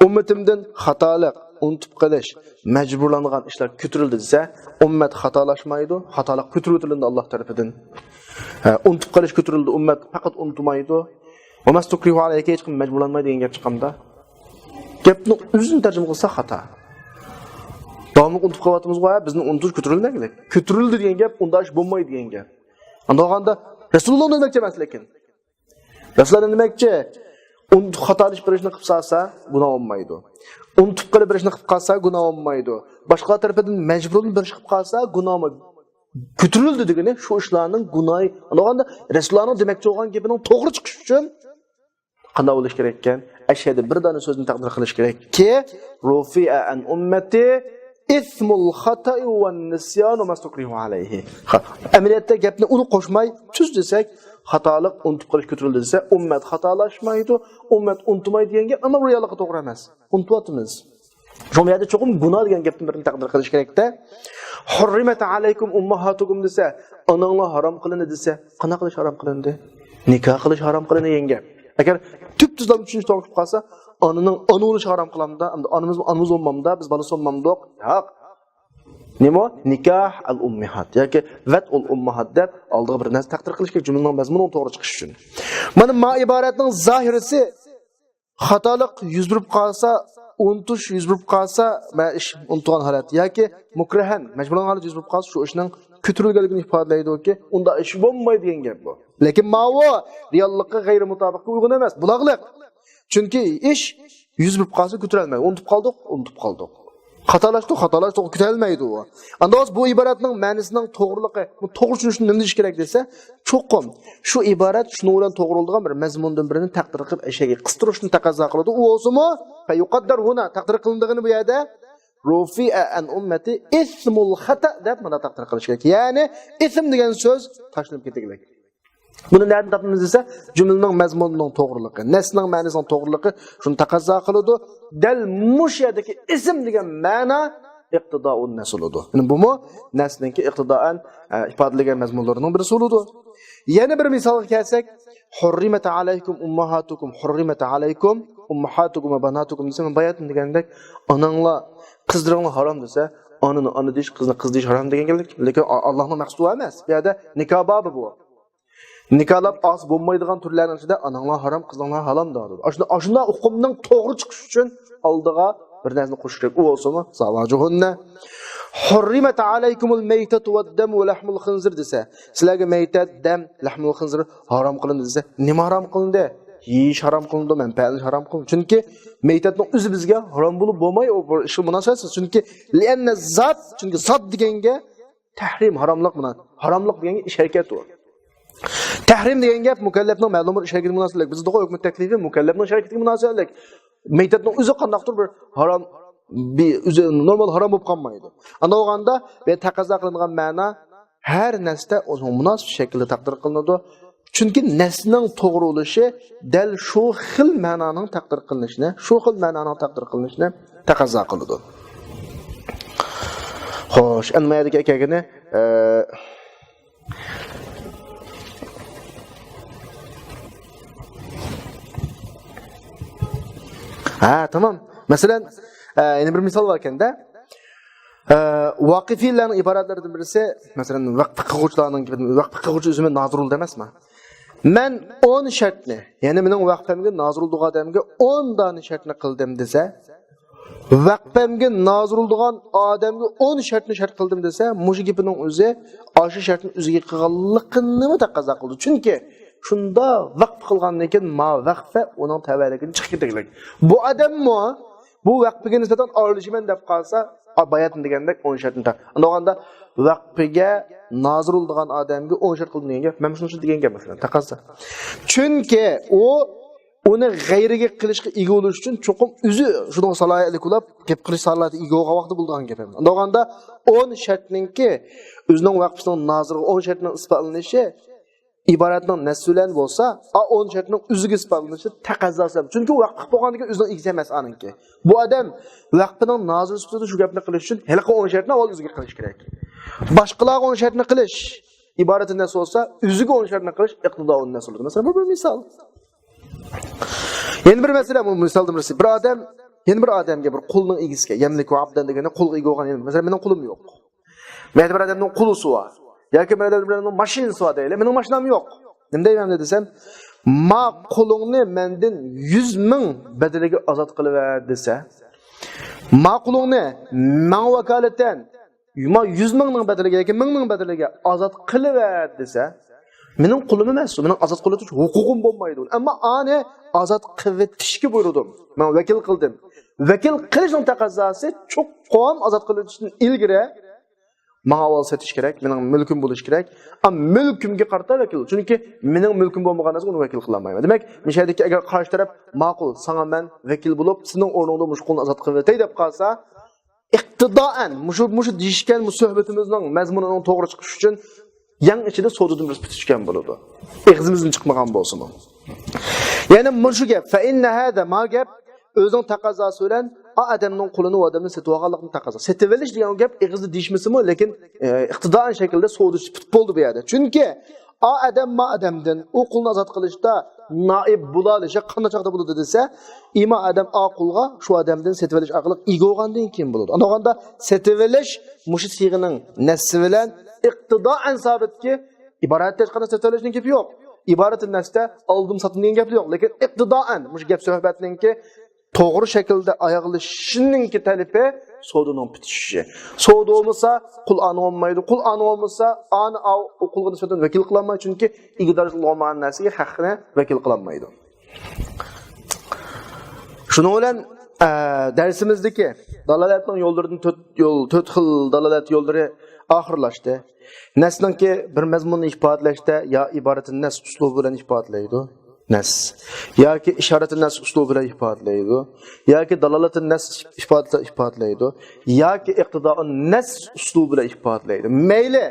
ئۈممىتىمدىن خاتالىق، ئۇنتۇپ قېلىش، مەجبۇرلانغان ئىشلار كۆتۈرۈلدى دېسە، ئۈممەت خاتالاشمايدۇ، خاتالىق كۆتۈرۈۋېتىلىندى ئاللاھ تەرىپىدىن. ھە، ئۇنتۇپ قېلىش كۆتۈرۈلدى، ئۈممەت پەقەت ئۇنتۇمايدۇ. ۋە مەستۇكرىھۇ ئەلەيھى، ھېچكىم مەجبۇرلانمايدۇ دېگەن گەپ چىققاندا، گەپنىڭ ئۆزىنى تەرجىمە قىلسا خاتا. داۋاملىق ئۇنتۇپ قېلىۋاتىمىزغۇ، ھە، بىزنى ئۇنتۇش كۆتۈرۈلمەكلىك. كۆتۈرۈلدى دېگەن گەپ، ئۇنداق ئىش بولمايدۇ دېگەن گەپ. ئاندىن ئالغاندا، رەسۇلۇللاھ دېمەكچى ئەمەس لېكىن. رەسۇلۇللاھ نېمە دېمەكچى؟ ئۇنتۇپ خاتالىشىپ بىر ئىشنى قىلىپ سالسا، گۇناھ بولمايدۇ. ئۇنتۇپ قېلىپ بىر ئىشنى قىلىپ قالسا، گۇناھ بولمايدۇ. باشقىلار تەرىپىدىن مەجبۇرلىنىپ بىر ئىش قىلىپ قالسا، گۇناھ بولمايدۇ. كۆتۈرۈلدى دېگىنى شۇ ئىشلارنىڭ گۇناھى. ئاندىن ئالغاندا، رەسۇلۇللاھنىڭ دېمەكچى بولغان گېپىنىڭ توغرا چىقىشى ئۈچۈن قانداق بولۇش كېرەككەن؟ ئەشەدە بىر دانە سۆزنى تەقدىر قىلىش كېرەككى، رۇفىئە ئەن ئۈممەتى ئىسمۇل خاتائى ۋەن نىسيانۇ مەستۇكرىھۇ ئەلەيھى. خا-، ئەمەلىيەتتە گەپنى ئۇنى قوشماي، تۈز دېسەك، خاتالىق، ئۇنتۇپ قېلىش كۆتۈرۈلدى دېسە، ئۈممەت خاتالاشمايدۇ، ئۈممەت ئۇنتۇمايدۇ دېگەن گەپ، ئەمما رېئاللىققا توغرا ئەمەس. ئۇنتۇۋاتىمىز. شۇڭا بۇ يەردە چوقۇم گۇناھ دېگەن گەپنىڭ بىرىنى تەقدىر قىلىش كېرەكتە. ھۇررىمەت ئەلەيكۇم ئۇمماھاتۇكۇم دېسە، ئاناڭلار ھارام قىلىندى دېسە، قانداق قىلىش ھارام قىلىندى؟ نىكاھ قىلىش ھارام قىلىندى دېگەن گەپ. ئەگەر تۈپ تۈزلەم چۈشىنىش توغرا چىقىپ قالسا، ئانىنىڭ ئانا بولۇشى ھارام قىلامدا، ئەمدى ئانىمىز، ئانىمىز بولمامدا، بىز بالىسى بولمامدۇق؟ ياق. نېمە؟ نىكاھ ئەل ئۇممىھات ياكى ۋەت ئۇل ئۇممىھات دەپ ئالدىغا بىر نەرسە تەقدىر قىلىش كېرەك، جۈملىنىڭ مەزمۇنىنىڭ توغرا چىقىشى ئۈچۈن. مانا ما ئىبارەتنىڭ زاھىرىسى خاتالىق يۈز بېرىپ قالسا، ئۇنتۇش يۈز بېرىپ قالسا، مە ئىش ئۇنتۇغان ھالەت ياكى مۇكرەھەن، مەجبۇرلانغان ھالەت يۈز بېرىپ قالسا، شۇ ئىشنىڭ كۆتۈرۈلگەنلىكىنى ئىپادىلەيدۇكى، ئۇنداق ئىش بولمايدۇ دېگەن گەپ بۇ. لېكىن ماۋۇ رېئاللىققا غەيرىي مۇتابىققا ئۇيغۇن ئەمەس، بۇلاغلىق. چۈنكى ئىش يۈز بېرىپ قالسا كۆتۈرەلمەيدۇ، ئۇنتۇپ قالدۇق، ئۇنتۇپ قالدۇق. خاتالاشتۇق، خاتالاشتۇق، كۆتۈرەلمەيدۇ ئۇ. ئاندىن بۇ ئىبارەتنىڭ مەنىسىنىڭ توغرىلىقى، بۇ توغرا چۈشىنىشنى نېمە دېيىش كېرەك دېسە، چوقۇم شۇ ئىبارەت شۇنىڭ بىلەن توغرىلىدىغان بىر مەزمۇندىن بىرىنى تەقدىر قىلىپ ئەشەگە قىستۇرۇشنى تەقەززا قىلىدۇ. ئۇ بولسىمۇ، فيقدر هنا، تەقدىر قىلىنىدىغىنى بۇ يەردە، رۇفىئە ئەن ئۈممەتى ئىسمۇل خاتا دەپ مانا تەقدىر قىلىش كېرەك. يەنى ئىسىم دېگەن سۆز تاشلىنىپ كېتىگلىك. بۇنى نەدىن تاپىمىز دېسە، جۈملىنىڭ مەزمۇنىنىڭ توغرىلىقى، نەسنىڭ مەنىسىنىڭ توغرىلىقى شۇنى تەقەززا قىلىدۇ. دەل مۇشۇ يەردىكى ئىسىم دېگەن مەنا ئىقتىدائۇن نەس بولىدۇ. يەنى بۇمۇ نەسنىڭكى ئىقتىدائەن، ئە، ئىپادىلىگەن مەزمۇنلىرىنىڭ بىرسى بولىدۇ. يەنە بىر مىسالغا كەلسەك، حرمت عليكم أمهاتكم، حرمت عليكم أمهاتكم وبناتكم دېسە، مەن باياتىن دېگەندەك، ئاناڭلار، قىزلىرىڭلار ھارام دېسە، ئانىنى ئانا دېيىش، قىزنى قىز دېيىش ھارام دېگەن گەپ. لېكىن ئا-، ئاللاھنىڭ مەقسىتى ئۇ ئەمەس. بۇ يەردە نىكاھ بابى بۇ. نىكاھلاپ ئالسا بولمايدىغان تۈرلەرنىڭ ئىچىدە ئاناڭلار ھارام، قىزىڭلار ھالال دەۋاتىدۇ. ئاشۇنداق، ئاشۇنداق ئۇقۇمنىڭ توغرا چىقىشى ئۈچۈن ئالدىغا بىر نەرسىنى قوشۇش كېرەك. ئۇ بولسىمۇ زاۋاجۇھۇننە. حرمت عليكم الميتة والدم ولحم الخنزير دېسە، سىلەرگە مەيتەت، دەم، لەھمۇل خىنزىر ھارام قىلىندى دېسە، نېمە ھارام قىلىندى؟ يېيىش ھارام قىلىندى، مەنپەئەتلىنىش ھارام قىلىندى. چۈنكى مەيتەتنىڭ ئۆزى بىزگە ھارام بولۇپ بولماي، ئۇ بىر ئىشقا مۇناسىۋەتسىز. چۈنكى لىئەننە زات، چۈنكى زات دېگەنگە تەھرىم، ھاراملىق بىلەن، ھاراملىق دېگەنگە ئىش ھەرىكەت ئۇ. تەھرىم دېگەن گەپ مۇكەللەپنىڭ مەلۇم بىر ئىش ھەرىكىتىگە مۇناسىۋەتلىك. بىزدىغۇ ھۆكمى تەكلىپى مۇكەللەپنىڭ ئىش ھەرىكىتىگە مۇناسىۋەتلىك. مەيتەتنىڭ ئۆزى قانداقتۇر بىر ھارام، بى-، ئۆزى نورمال ھارام بولۇپ قالمايدۇ. ئانداق بولغاندا بۇ تەقەززا قىلىنغان مەنا ھەر نەستە ئۆزىنىڭ مۇناسىپ شەكلىدە تەقدىر قىلىنىدۇ. چۈنكى نەسنىڭ توغرا بولۇشى دەل شۇ خىل مەنانىڭ تەقدىر قىلىنىشىنى، شۇ خىل مەنانىڭ تەقدىر قىلىنىشىنى تەقەززا قىلىدۇ. خوش، ئەنمەيەدىكى ئەكەگىنى، ئە، ھە، تامام. مەسىلەن، ئە، يەنە بىر مىسال باركەن-دە. ئە، ۋاقىفىلەرنىڭ ئىبارەتلىرىدىن بىرسى، مەسىلەن، ۋەقپە قىلغۇچىلارنىڭ، ۋەقپە قىلغۇچى ئۆزىمۇ نازىر بولىدۇ ئەمەسمۇ؟ مەن ئون شەرتنى، يەنى مېنىڭ ۋەقپەمگە نازىر بولىدىغان ئادەمگە ئون دانە شەرتنى قىلدىم دېسە، ۋەقپەمگە نازىر بولىدىغان ئادەمگە ئون شەرتنى شەرت قىلدىم دېسە، مۇشۇ گېپىنىڭ ئۆزى ئاشۇ شەرتنى ئۆزىگە قىلغانلىقىنىمۇ تەقەززا قىلىدۇ. چۈنكى شۇنداق ۋەقپە قىلغاندىن كېيىن ما ۋەقپە ئۇنىڭ تەۋەلىكىدىن چىقىپ كېتىدىغان. بۇ ئادەممۇ بۇ ۋەقپىگە نىسبەتەن ئارىلىشىمەن دەپ قالسا، ئا، باياتىن دېگەندەك ئون شەرتنى تا-، ئۇنداق بولغاندا ۋەقپىگە نازىر بولىدىغان ئادەمگە ئون شەرت قىلدىم دېگەن گەپ، مەن شۇنى دېگەن گەپ مەسىلەن، تەقەززا. چۈنكى ئۇ ئۇنى غەيرىگە قىلىشقا ئىگە بولۇش ئۈچۈن چوقۇم ئۆزى شۇنىڭغا سالاھىيەتلىك بولۇپ، گەپ قىلىش سالاھىيىتى ئىگە بولغان ۋاقتىدا بولىدىغان گەپ. ئۇنداق بولغاندا ئون شەرتنىڭكى ئۆزىنىڭ ۋەقپىنىڭ نازىرىغا ئون شەرتنىڭ ئىسپاتلىنىشى ئىبارەتنىڭ نەسسى بىلەن بولسا، ئا ئون شەرتنىڭ ئۆزىگە ئىسپاتلىنىشى تەقەززاسى. چۈنكى ۋەقىپ بولغاندىكىن ئۆزىنىڭ ئىگىسى ئەمەس ئانىڭكى. بۇ ئادەم ۋەقپىنىڭ نازىرى سۈپىتىدە شۇ گەپنى قىلىش ئۈچۈن ھېلىقى ئون شەرتنى ئاۋۋال ئۆزىگە قىلىش كېرەك. باشقىلارغا ئون شەرتنى قىلىش ئىبارەتى نەس بولسا، ئۆزىگە ئون شەرتنى قىلىش ئىقتىدائۇن نەس بولىدۇ. مەسىلەن، بۇ بىر مىسال. يەنە بىر مەسىلە، بۇ مىسالدىن بىرسى. بىر ئادەم، يەنە بىر ئادەمگە، بىر قۇلنىڭ ئىگىسىگە، يەملىكۇ ئابدەن دېگەننى قۇلغا ئىگە بولغان، يەنە، مەسىلەن، مېنىڭ قۇلۇم يوق. مەيلى بىر ئادەمنىڭ قۇلۇسى بار. ياكى بىر ئادەمنىڭ ماشىنىسى بار دەيلى. مېنىڭ ماشىنام يوق. نېمە دەيمەن دېسەم، ما قۇلۇڭنى مەندىن يۈز مىڭ بەدىلىگە ئازاد قىلىۋەر دېسە، ما قۇلۇڭنى ماڭا ۋاكالىتەن، ما يۈز مىڭنىڭ بەدىلىگە ياكى مىڭنىڭ بەدىلىگە ئازاد قىلىۋەر دېسە، مېنىڭ قۇلۇم ئەمەس، مېنىڭ ئازاد قىلىۋېتىش ھوقۇقۇم بولمايدۇ. ئەمما ئانى ئازاد قىلىۋېتىشكە بۇيرۇدۇم. مەن ۋەكىل قىلدىم. ۋەكىل قىلىشنىڭ تەقەززاسى چوقۇم ئازاد قىلىۋېتىشتىن ئىلگىرى ماڭا ئاۋۋال سېتىش كېرەك، مېنىڭ مۈلكۈم بولۇشى كېرەك. ئا، مۈلكۈمگە قارىتا ۋەكىل. چۈنكى مېنىڭ مۈلكۈم بولمىغان نەرسىگە ئۇنى ۋەكىل قىلالمايمەن. دېمەك، مۇشۇ يەردىكى ئەگەر قارشى تەرەپ، ماقۇل، ساڭا مەن ۋەكىل بولۇپ، سېنىڭ ئورنۇڭدا مۇشۇ قۇلنى ئازاد قىلىۋېتەي دەپ قالسا، ئىقتىدائەن، مۇشۇ، مۇشۇ دېيىشكەن، بۇ سۆھبىتىمىزنىڭ مەزمۇنىنىڭ توغرا چىقىشى ئۈچۈن يەڭ ئىچىدە سودىدىن بىر پۈتۈشكەن بولىدۇ. ئېغىزىمىزدىن چىقمىغان بولسىمۇ. يەنى مۇشۇ گەپ، فەئىننە ھەدە، ما گەپ، ئۆزىنىڭ تەقەززاسى بىلەن ئا ئادەمنىڭ قۇلىنى ئۇ ئادەمدىن سېتىۋالغانلىقنى تەقەززا. سېتىۋېلىش دېگەن گەپ ئېغىزدا دېيىشمىسىمۇ، لېكىن، ئە، ئىقتىدائەن شەكىلدە سودىسى پۈتۈپ بولدى بۇ يەردە. چۈنكى ئا ئادەم ما ئادەمدىن ئۇ قۇلنى ئازاد قىلىشتا نائىب بولالىشى قانداق چاغدا بولىدۇ دېسە، ئىما ئادەم ئا قۇلغا شۇ ئادەمدىن سېتىۋېلىش ئارقىلىق ئىگە بولغاندىن كېيىن بولىدۇ. ئاندىغاندا سېتىۋېلىش مۇشۇ سىيغىنىڭ نەسسى بىلەن ئىقتىدائەن سابىتكى، ئىبارەتتە ھېچقانداق سېتىۋېلىشنىڭ گېپى يوق. ئىبارەتتە نەستە ئالدىم ساتتىم دېگەن گەپ يوق. لېكىن ئىقتىدائەن مۇشۇ گەپ سۆھبەتنىڭكى توغرا شەكىلدە ئاياغلىشىشىنىڭكى تەلىپى سودىنىڭ پۈتۈشۈشى. سودا بولمىسا، قۇل ئانى بولمايدۇ. قۇل ئانى بولمىسا، ئانى ئاۋ-، ئۇ قۇلغا نىسبەتەن ۋەكىل قىلالمايدۇ. چۈنكى ئىگىدارچىلىق بولمىغان نەرسىگە ھەققىنى ۋەكىل قىلالمايدۇ. شۇنىڭ بىلەن، ئە، دەرسىمىزدىكى دالالەتنىڭ يوللىرىدىن تۆت يول، تۆت خىل دالالەت يوللىرى ئاخىرلاشتى. نەسنىڭكى بىر مەزمۇننى ئىپادىلەشتە يا ئىبارەتىن نەس ئۇسلۇبى بىلەن ئىپادىلەيدۇ. نەس. ياكى ئىشارەتىن نەس ئۇسلۇبى بىلەن ئىپادىلەيدۇ. ياكى دالالەتىن نەس ئىپادە-، ئىپادىلەيدۇ. ياكى ئىقتىدائۇن نەس ئۇسلۇبى بىلەن ئىپادىلەيدۇ. مەيلى،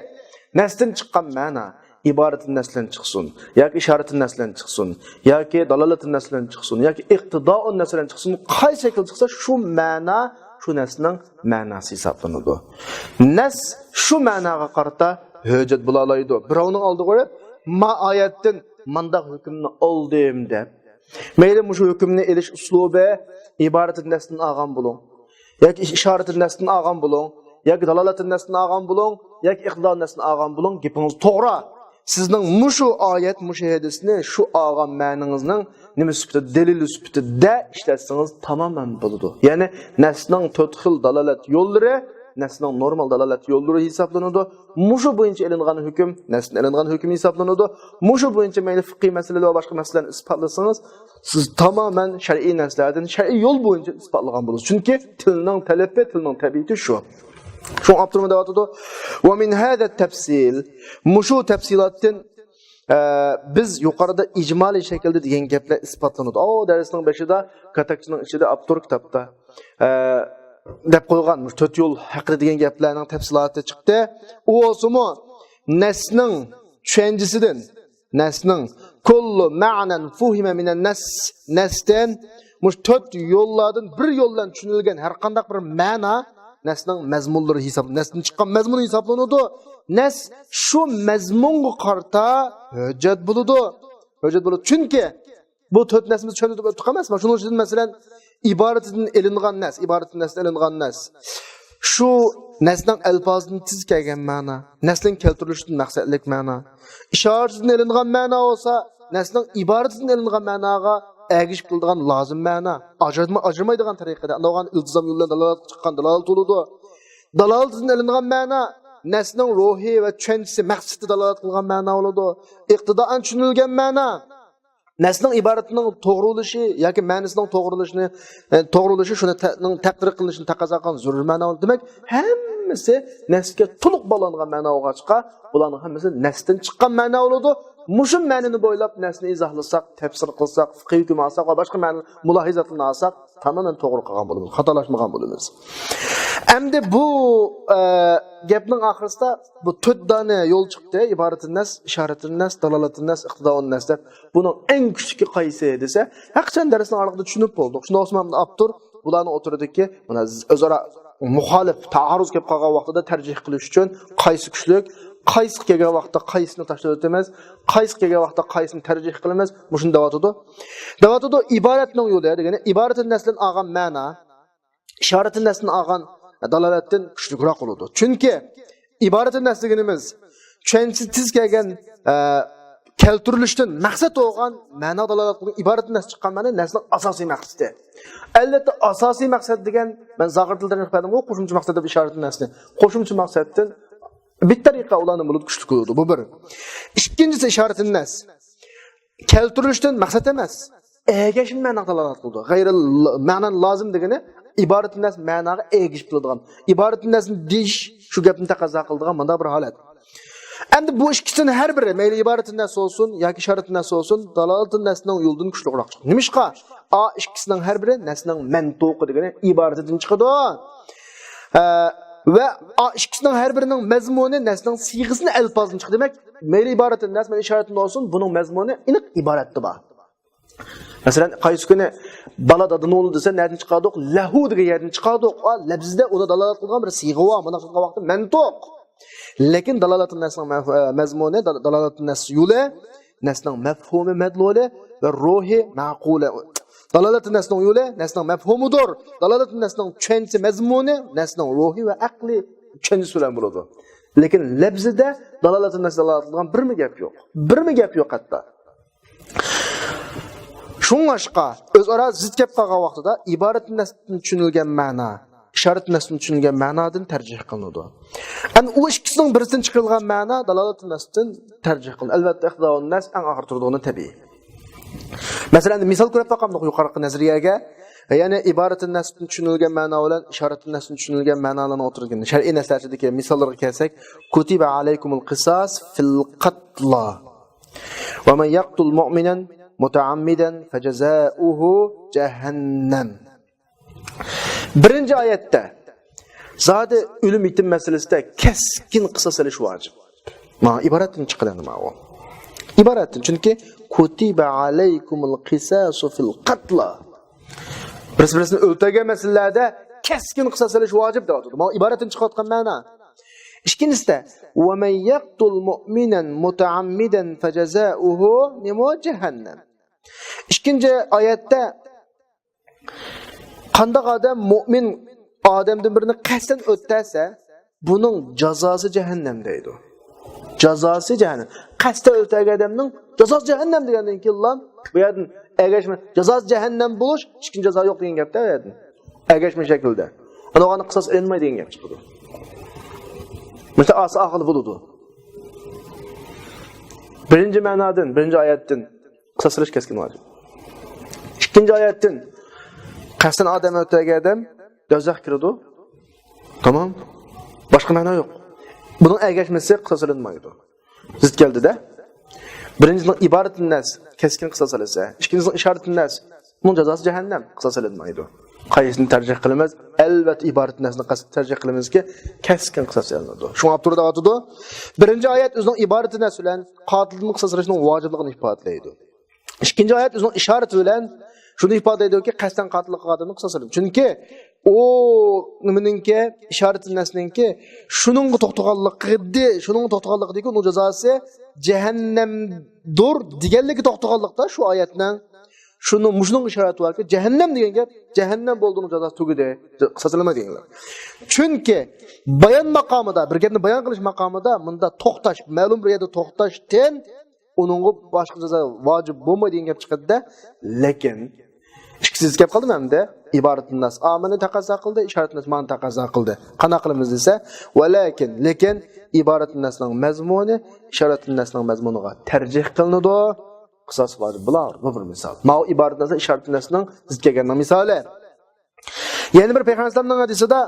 نەستىن چىققان مەنا. ئىبارەتىن نەس بىلەن چىقسۇن، ياكى ئىشارەتىن نەس بىلەن چىقسۇن، ياكى دالالەتىن نەس بىلەن چىقسۇن، ياكى ئىقتىدائۇن نەس بىلەن چىقسۇن، قايسى شەكىلدە چىقسا، شۇ مەنا شۇ نەسنىڭ مەناسى ھېسابلىنىدۇ. نەس شۇ مەناغا قارىتا ھۆججەت بولالايدۇ. بىراۋنىڭ ئالدىغا بېرىپ، ما ئايەتتىن مانداق ھۆكۈمنى ئالدىم دەپ، مەيلى مۇشۇ ھۆكۈمنى ئېلىش ئۇسلۇبى ئىبارەتىن نەستىن ئالغان بولۇڭ، ياكى ئىشارەتىن نەستىن ئالغان بولۇڭ، ياكى دالالەتىن نەستىن ئالغان بولۇڭ، ياكى ئىقتىدائۇن نەستىن ئالغان بولۇڭ، گېپىڭىز توغرا. سىزنىڭ مۇشۇ ئايەت، مۇشۇ ھەدىسنى شۇ ئالغان مەنىڭىزنىڭ نېمە سۈپىتىدە، دەلىل سۈپىتىدە ئىشلەتسىڭىز تامامەن بولىدۇ. يەنى نەسنىڭ تۆت خىل دالالەت يوللىرى، نەسنىڭ نورمال دالالەت يوللىرى ھېسابلىنىدۇ. مۇشۇ بويىچە ئېلىنغان ھۆكۈم، نەستىن ئېلىنغان ھۆكۈم ھېسابلىنىدۇ. مۇشۇ بويىچە مەيلى فىقھىي مەسىلىلەر ۋە باشقا مەسىلىلەرنى ئىسپاتلىسىڭىز، سىز تامامەن شەرئىي نەسلەردىن، شەرئىي يول بويىچە ئىسپاتلىغان بولىسىز. چۈنكى تىلنىڭ تەلىپى، تىلنىڭ تەبىئىتى شۇ. شۇڭا ئاپتورمۇ دەۋاتىدۇ، «ومن هذا التفصيل»، مۇشۇ تەپسىلاتتىن، ئە، بىز يۇقىرىدا ئىجمالىي شەكىلدە دېگەن گەپلەر ئىسپاتلىنىدۇ. ئاۋۇ دەرسنىڭ بېشىدا، كاتاكچىنىڭ ئىچىدە ئاپتور كىتابتا، ئە، دەپ قويغان مۇشۇ تۆت يول ھەققىدە دېگەن گەپلەرنىڭ تەپسىلاتى چىقتى. ئۇ بولسىمۇ نەسنىڭ چۈشەنچىسىدىن، نەسنىڭ كل معنى فهم من النص، نەستىن، مۇشۇ تۆت يوللاردىن بىر يول بىلەن چۈشىنىلگەن ھەر قانداق بىر مەنا نەسنىڭ مەزمۇنلىرى ھېساب، نەستىن چىققان مەزمۇن ھېسابلىنىدۇ. نەس شۇ مەزمۇنغا قارىتا ھۆججەت بولىدۇ. ھۆججەت بولىدۇ. چۈنكى بۇ تۆت نەسنى چۈشەندۈرۈپ ئۆتتۇق ئەمەسمۇ؟ شۇنىڭ ئۈچۈن، مەسىلەن، ئىبارىتىدىن ئېلىنغان نەس، ئىبارىتىدىن نەستىن ئېلىنغان نەس. شۇ نەسنىڭ ئەلپازىدىن تېز كەلگەن مەنا، نەسنىڭ كەلتۈرۈلۈشىدىن مەقسەتلىك مەنا. ئىشارىتىدىن ئېلىنغان مەنا بولسا، نەسنىڭ ئىبارىتىدىن ئېلىنغان مەناغا ئەگىشىپ كېلىدىغان لازىم مەنا. ئاجراتما-، ئاجرىمايدىغان تەرىقىدە، ئاندىغان ئىلتىزام يولى بىلەن دالالەتكە چىققان دالالەت بولىدۇ. دالالىتىدىن ئېلىنغان مەنا نەسنىڭ روھى ۋە چۈشەنچىسى، مەقسىتى دالالەت قىلغان مەنا بولىدۇ. ئىقتىدائەن چۈشىنىلگەن مەنا نەسنىڭ ئىبارىتىنىڭ توغرىلىشى ياكى مەنىسىنىڭ توغرىلىشىنى، ئە، توغرىلىشى شۇنى تە-، نىڭ تەقدىر قىلىنىشىنى تەقەززا قىلغان زۆرۈر مەنا بولىدۇ. دېمەك، ھەممىسى نەسكە تولۇق باغلانغان مەنا بولغاچقا، بۇلارنىڭ ھەممىسى نەستىن چىققان مەنا بولىدۇ. مۇشۇ مەنىنى بويلاپ نەسنى ئىزاھلىساق، تەپسىر قىلساق، فىقھىي ھۆكۈم ئالساق ۋە باشقا مەنە مۇلاھىزاتلارنى ئالساق، تامامەن توغرا قىلغان بولىمىز، خاتالاشمىغان بولىمىز. ئەمدى بۇ، ئە، گەپنىڭ ئاخىرىسىدا بۇ تۆت دانە يول چىقتى. ئىبارىتىن نەس، ئىشارىتىن نەس، دالالىتىن نەس، ئىقتىدائۇن نەس دەپ. بۇنىڭ ئەڭ كۈچلۈكى قايسى دېسە، ھەقىقەتەن دەرسنىڭ ئارىلىقىدا چۈشىنىپ بولدۇق. شۇنداق بولسىمۇ ئاپتور بۇلارنىڭ ئوتتۇرىدىكى مانا ئۆزئارا مۇخالىپ، تائارۇز كېلىپ قالغان ۋاقتىدا تەرجىھ قىلىش ئۈچۈن قايسى كۈچلۈك، قايسىغا كەلگەن ۋاقىتتا قايسىنى تاشلاۋېتىمىز، قايسىغا كەلگەن ۋاقىتتا قايسىنى تەرجىھ قىلىمىز، مۇشۇنى دەۋاتىدۇ. دەۋاتىدۇ، ئىبارەتنىڭ يولى دېگەنى ئىبارەتىن نەستىن ئالغان مەنا، ئىشارەتىن نەستىن ئالغان دالالەتتىن كۈچلۈكرەك بولىدۇ. چۈنكى ئىبارەتىن نەس دېگىنىمىز چۈشەنچىسى تېز كەلگەن، ئە، كەلتۈرۈلۈشتىن مەقسەت بولغان مەنا دالالەت قىلىدۇ. ئىبارەتىن نەس چىققان مەنا نەسنىڭ ئاساسىي مەقسىتى. ئەلۋەتتە، ئاساسىي مەقسەت دېگەن، مەن زاغرا تىلدا تەرجىمە قىلىپ بەردىمغۇ، قوشۇمچە مەقسەت دەپ ئىشارەتىن نەسنى. قوشۇمچە مەقسەتتىن بىتتەرىقە ئۇلارنى بولىدۇ، كۈچلۈك بولىدۇ. بۇ بىر. ئىككىنچىسى ئىشارىتىن نەس. كەلتۈرۈلۈشتىن مەقسەت ئەمەس. ئەگەشمە مەناغا دالالەت قىلىدۇ. غەيرىل مەنان لازىم دېگىنى ئىبارىتىن نەس مەناغا ئەگىشىپ كېلىدىغان. ئىبارىتىن نەسنى دېيىش شۇ گەپنى تەقەززا قىلىدىغان مۇنداق بىر ھالەت. ئەمدى بۇ ئىككىسىنىڭ ھەر بىرى، مەيلى ئىبارىتىن نەس بولسۇن ياكى ئىشارىتىن نەس بولسۇن، دالالىتىن نەسنىڭ يولىدىن كۈچلۈكرەك چىقىدۇ. نېمىشقا؟ ئا ئىككىسىنىڭ ھەر بىرى نەسنىڭ مەنتۇقى دېگىنى ئىبارىتىدىن چىقىدۇ. ئە، ۋە ئا ئىككىسىنىڭ ھەر بىرىنىڭ مەزمۇنى نەسنىڭ سىيغىسىنى ئەلپازىنى چىقىدۇ. دېمەك، مەيلى ئىبارىتىن نەس، مەيلى ئىشارىتىن نەس بولسۇن، بۇنىڭ مەزمۇنى ئېنىق ئىبارەتتە بار. مەسىلەن، قايسى كۈنى بالا دادىنى ئۇلىدى دېسە، نەدىن چىقاردۇق؟ لەھۇ دېگەن يەردىن چىقاردۇق. ئا، لەپزىدە ئۇنى دالالەت قىلىدىغان بىر سىيغا بار. مۇنداق قىلغان ۋاقىتتا مەنتۇق. لېكىن دالالەتۇن نەسنىڭ مەف-، ئە، مەزمۇنى، دال-، دالالەتۇن نەس يولى، نەسنىڭ مەفھۇمى، مەدلۇلى ۋە روھى، مەقۇلى. دالالەتۇن نەسنىڭ يولى نەسنىڭ مەفھۇمىدۇر. دالالەتۇن نەسنىڭ چۈشەنچىسى، مەزمۇنى نەسنىڭ روھى ۋە ئەقلى چۈشەنچىسى بىلەن بولىدۇ. لېكىن لەپزىدە دالالەتۇن نەس دالالەت قىلىدىغان بىرمۇ گەپ يوق. بىرمۇ گەپ يوق ھەتتا. شۇڭلاشقا ئۆزئارا زىت كەپ قالغان ۋاقتىدا ئىبارەتۇن نەستىن چۈشىنىلگەن مەنا، ئىشارەتۇن نەستىن چۈشىنىلگەن مەنادىن تەرجىھ قىلىنىدۇ. ئەمدى ئۇ ئىككىسىنىڭ بىرىسىدىن چىقىرىلغان مەنا دالالەتۇن نەستىن تەرجىھ قىلىنىدۇ. ئەلۋەتتە، ئىقتىدائۇن نەس ئەڭ ئاخىرى تۇرىدىغىنى تەبىئىي. مەسىلەن، مىسال كۆرۈپ باقامدۇق يۇقىرىقى نەزەرىيەگە. يەنى ئىبارەتۇن نەستىن چۈشىنىلگەن مەنا بىلەن ئىشارەتۇن نەستىن چۈشىنىلگەن مەنالارنىڭ ئوتتۇرىدىكى شەرئىي نەسلەردىكى مىساللارغا كەلسەك، كۇتىبە ئەلەيكۇمۇل قىساس فىل قەتلا. ومن يقتل مؤمنا متعمدا فجزاؤه جهنم. بىرىنچى ئايەتتە زادى ئۆلۈم يېتىم مەسىلىسىدە كەسكىن قىساس سېلىش ۋاجىپ. مانا ئىبارەتتىن چىقىدۇ ئەمدى مانا ئۇ. ئىبارەتتىن، چۈنكى كۇتىبە ئەلەيكۇمۇل قىساسۇ فىل قەتلا. بىرسى بىرسىنى ئۆلتۈرگەن مەسىلىلەردە كەسكىن قىساس سېلىش ۋاجىپ دەۋاتىدۇ. مانا ئىبارەتتىن چىقىۋاتقان مەنا. ئىككىنچىسىدە، ۋە مەن يەقتۇل مۇئمىنەن مۇتەئەممىدەن فەجەزائۇھۇ نېمە؟ جەھەننەم. ئىككىنچى ئايەتتە، قانداق ئادەم مۇئمىن ئادەمدىن بىرىنى قەستەن ئۆلتۈرسە، بۇنىڭ جازاسى جەھەننەم دەيدۇ. جازاسى جەھەننەم. قەستەن ئۆلتۈرگەن ئادەمنىڭ جازاسى جەھەننەم دېگەندىن كېيىنلا بۇ يەردىن ئەگەشمە، جازاسى جەھەننەم بولۇش، ئىككىنچى جازا يوق دېگەن گەپتە بۇ يەردىن. ئەگەشمە شەكىلدە. ئانا ئوغاندا قىساس ئېلىنمايدۇ دېگەن گەپ چىقىدۇ. مۇشۇنداق ئاسا ئاقىل بولىدۇ. بىرىنچى مەنادىن، بىرىنچى ئايەتتىن قىساس سېلىش كەسكىن ۋاجىپ. ئىككىنچى ئايەتتىن قەستەن ئادەم ئۆلتۈرگەن ئادەم دوزاخقا كىرىدۇ. تامام. باشقا مەنا يوق. بۇنىڭ ئەگەشمىسى قىساس سېلىنمايدۇ. زىت كەلدى-دە. بىرىنچىسىنىڭ ئىبارەتىن نەس، كەسكىن قىساس سېلىنسا. ئىككىنچىسىنىڭ ئىشارىتىن نەس، ئۇنىڭ جازاسى جەھەننەم، قىساس سېلىنمايدۇ. قايسىنى تەرجىھ قىلىمىز؟ ئەلۋەتتە ئىبارەتىن نەسنى قەس-، تەرجىھ قىلىمىزكى، كەسكىن قىساس سېلىنىدۇ. شۇڭا ئاپتور دەۋاتىدۇ، بىرىنچى ئايەت ئۆزىنىڭ ئىبارىتى نەس بىلەن قاتىلدىن قىساس سېلىشنىڭ ۋاجىپلىقىنى ئىپادىلەيدۇ. ئىككىنچى ئايەت ئۆزىنىڭ ئىشارىتى بىلەن شۇنى ئىپادىلەيدۇكى، قەستەن قاتىللىق قىلغان ئادەمنى قىساس سېلىنىدۇ. چۈنكى ئۇ نېمىنىڭكى، ئىشارىتى نەسنىڭكى شۇنىڭغا توختىغانلىقىدى، شۇنىڭغا توختىغانلىقىدىكى ئۇنىڭ جازاسى جەھەننەمدۇر دېگەنلىكى توختىغانلىقتا شۇ ئايەتنىڭ. شۇنىڭ، مۇشۇنىڭ ئىشارىتى باركى، جەھەننەم دېگەن گەپ، جەھەننەم بولدى، ئۇنىڭ جازاسى تۈگىدى، قىساس سېلىنمايدۇ دېگەن گەپ. چۈنكى بايان ماقامىدا، بىر گەپنى بايان قىلىش ماقامىدا مۇندا توختاش، مەلۇم بىر يەردە توختاشتىن ئۇنىڭغا باشقا جازا ۋاجىپ بولمايدۇ دېگەن گەپ چىقىدۇ-دە. لېكىن ئىككىسى زىت كەپ قالدىمۇ ئەمدى؟ ئىبارەتۇن نەس ئامىلنى تەقەززا قىلدى، ئىشارەتۇن نەس مانىنى تەقەززا قىلدى. قانداق قىلىمىز دېسە، ۋە لەكىن، لېكىن ئىبارەتۇن نەسنىڭ مەزمۇنى ئىشارەتۇن نەسنىڭ مەزمۇنىغا تەرجىھ قىلىنىدۇ. قىساس ۋاجىپ بولار. بۇ بىر مىسال. ماۋۇ ئىبارەتۇن نەس ئىشارەتۇن نەسنىڭ زىت كەلگەننىڭ مىسالى. يەنە بىر پەيغەمبەر ئەلەيھىسسالامنىڭ ھەدىسىدە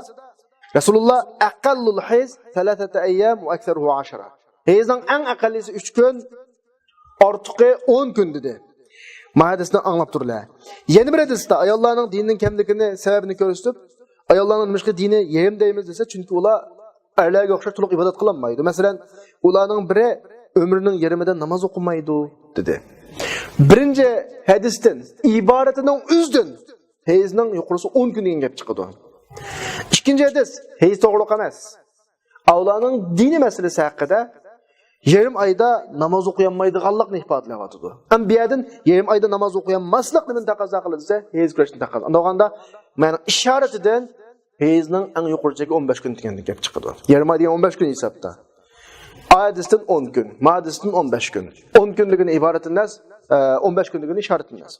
رەسۇلۇللا ئەقەللۇل ھەيز سەلاسەتۇ ئەييام ۋە ئەكسەرۇھۇ ئەشرا. ھەيزنىڭ ئەڭ ئەقەللىسى ئۈچ كۈن، ئارتۇقى ئون كۈن دېدى. ما ھەدىسنى ئاڭلاپ تۇرلە. يەنە بىر ھەدىستە ئاياللارنىڭ دىنىنىڭ كەملىكىنى سەۋەبىنى كۆرسىتىپ، ئاياللارنىڭ نېمىشقا دىنى يېرىم دەيمىز دېسە، چۈنكى ئۇلار ئەرلەرگە ئوخشاش تولۇق ئىبادەت قىلالمايدۇ. مەسىلەن، ئۇلارنىڭ بىرى ئۆمرىنىڭ يېرىمىدە ناماز ئوقۇمايدۇ دېدى. بىرىنچى ھەدىستىن، ئىبارىتىنىڭ ئۆزىدىن ھەيزنىڭ يۇقىرىسى ئون كۈن دېگەن گەپ چىقىدۇ. ئىككىنچى ھەدىس، ھەيز توغرىلىق ئەمەس. ئۇلارنىڭ دىنىي مەسىلىسى ھەققىدە يېرىم ئايدا ناماز ئوقۇيالمايدىغانلىقنى ئىپادىلەۋاتىدۇ. ئەمما بۇ يەردىن يېرىم ئايدا ناماز ئوقۇيالماسلىق نېمىنى تەقەززا قىلىدۇ دېسە، ھەيز كۆرۈشنى تەقەززا. ئۇنداق بولغاندا، مانا ئىشارىتىدىن ھەيزنىڭ ئەڭ يۇقىرى چېكى ئون بەش كۈن دېگەندەك گەپ چىقىدۇ. يېرىم ئاي دېگەن ئون بەش كۈن ھېسابتا. ئايەتتىن ئون كۈن، مادىستىن ئون بەش كۈن. ئون كۈنلۈكىنى ئىبارىتىن نەس، ئە، ئون بەش كۈنلۈكىنى ئىشارىتىن نەس.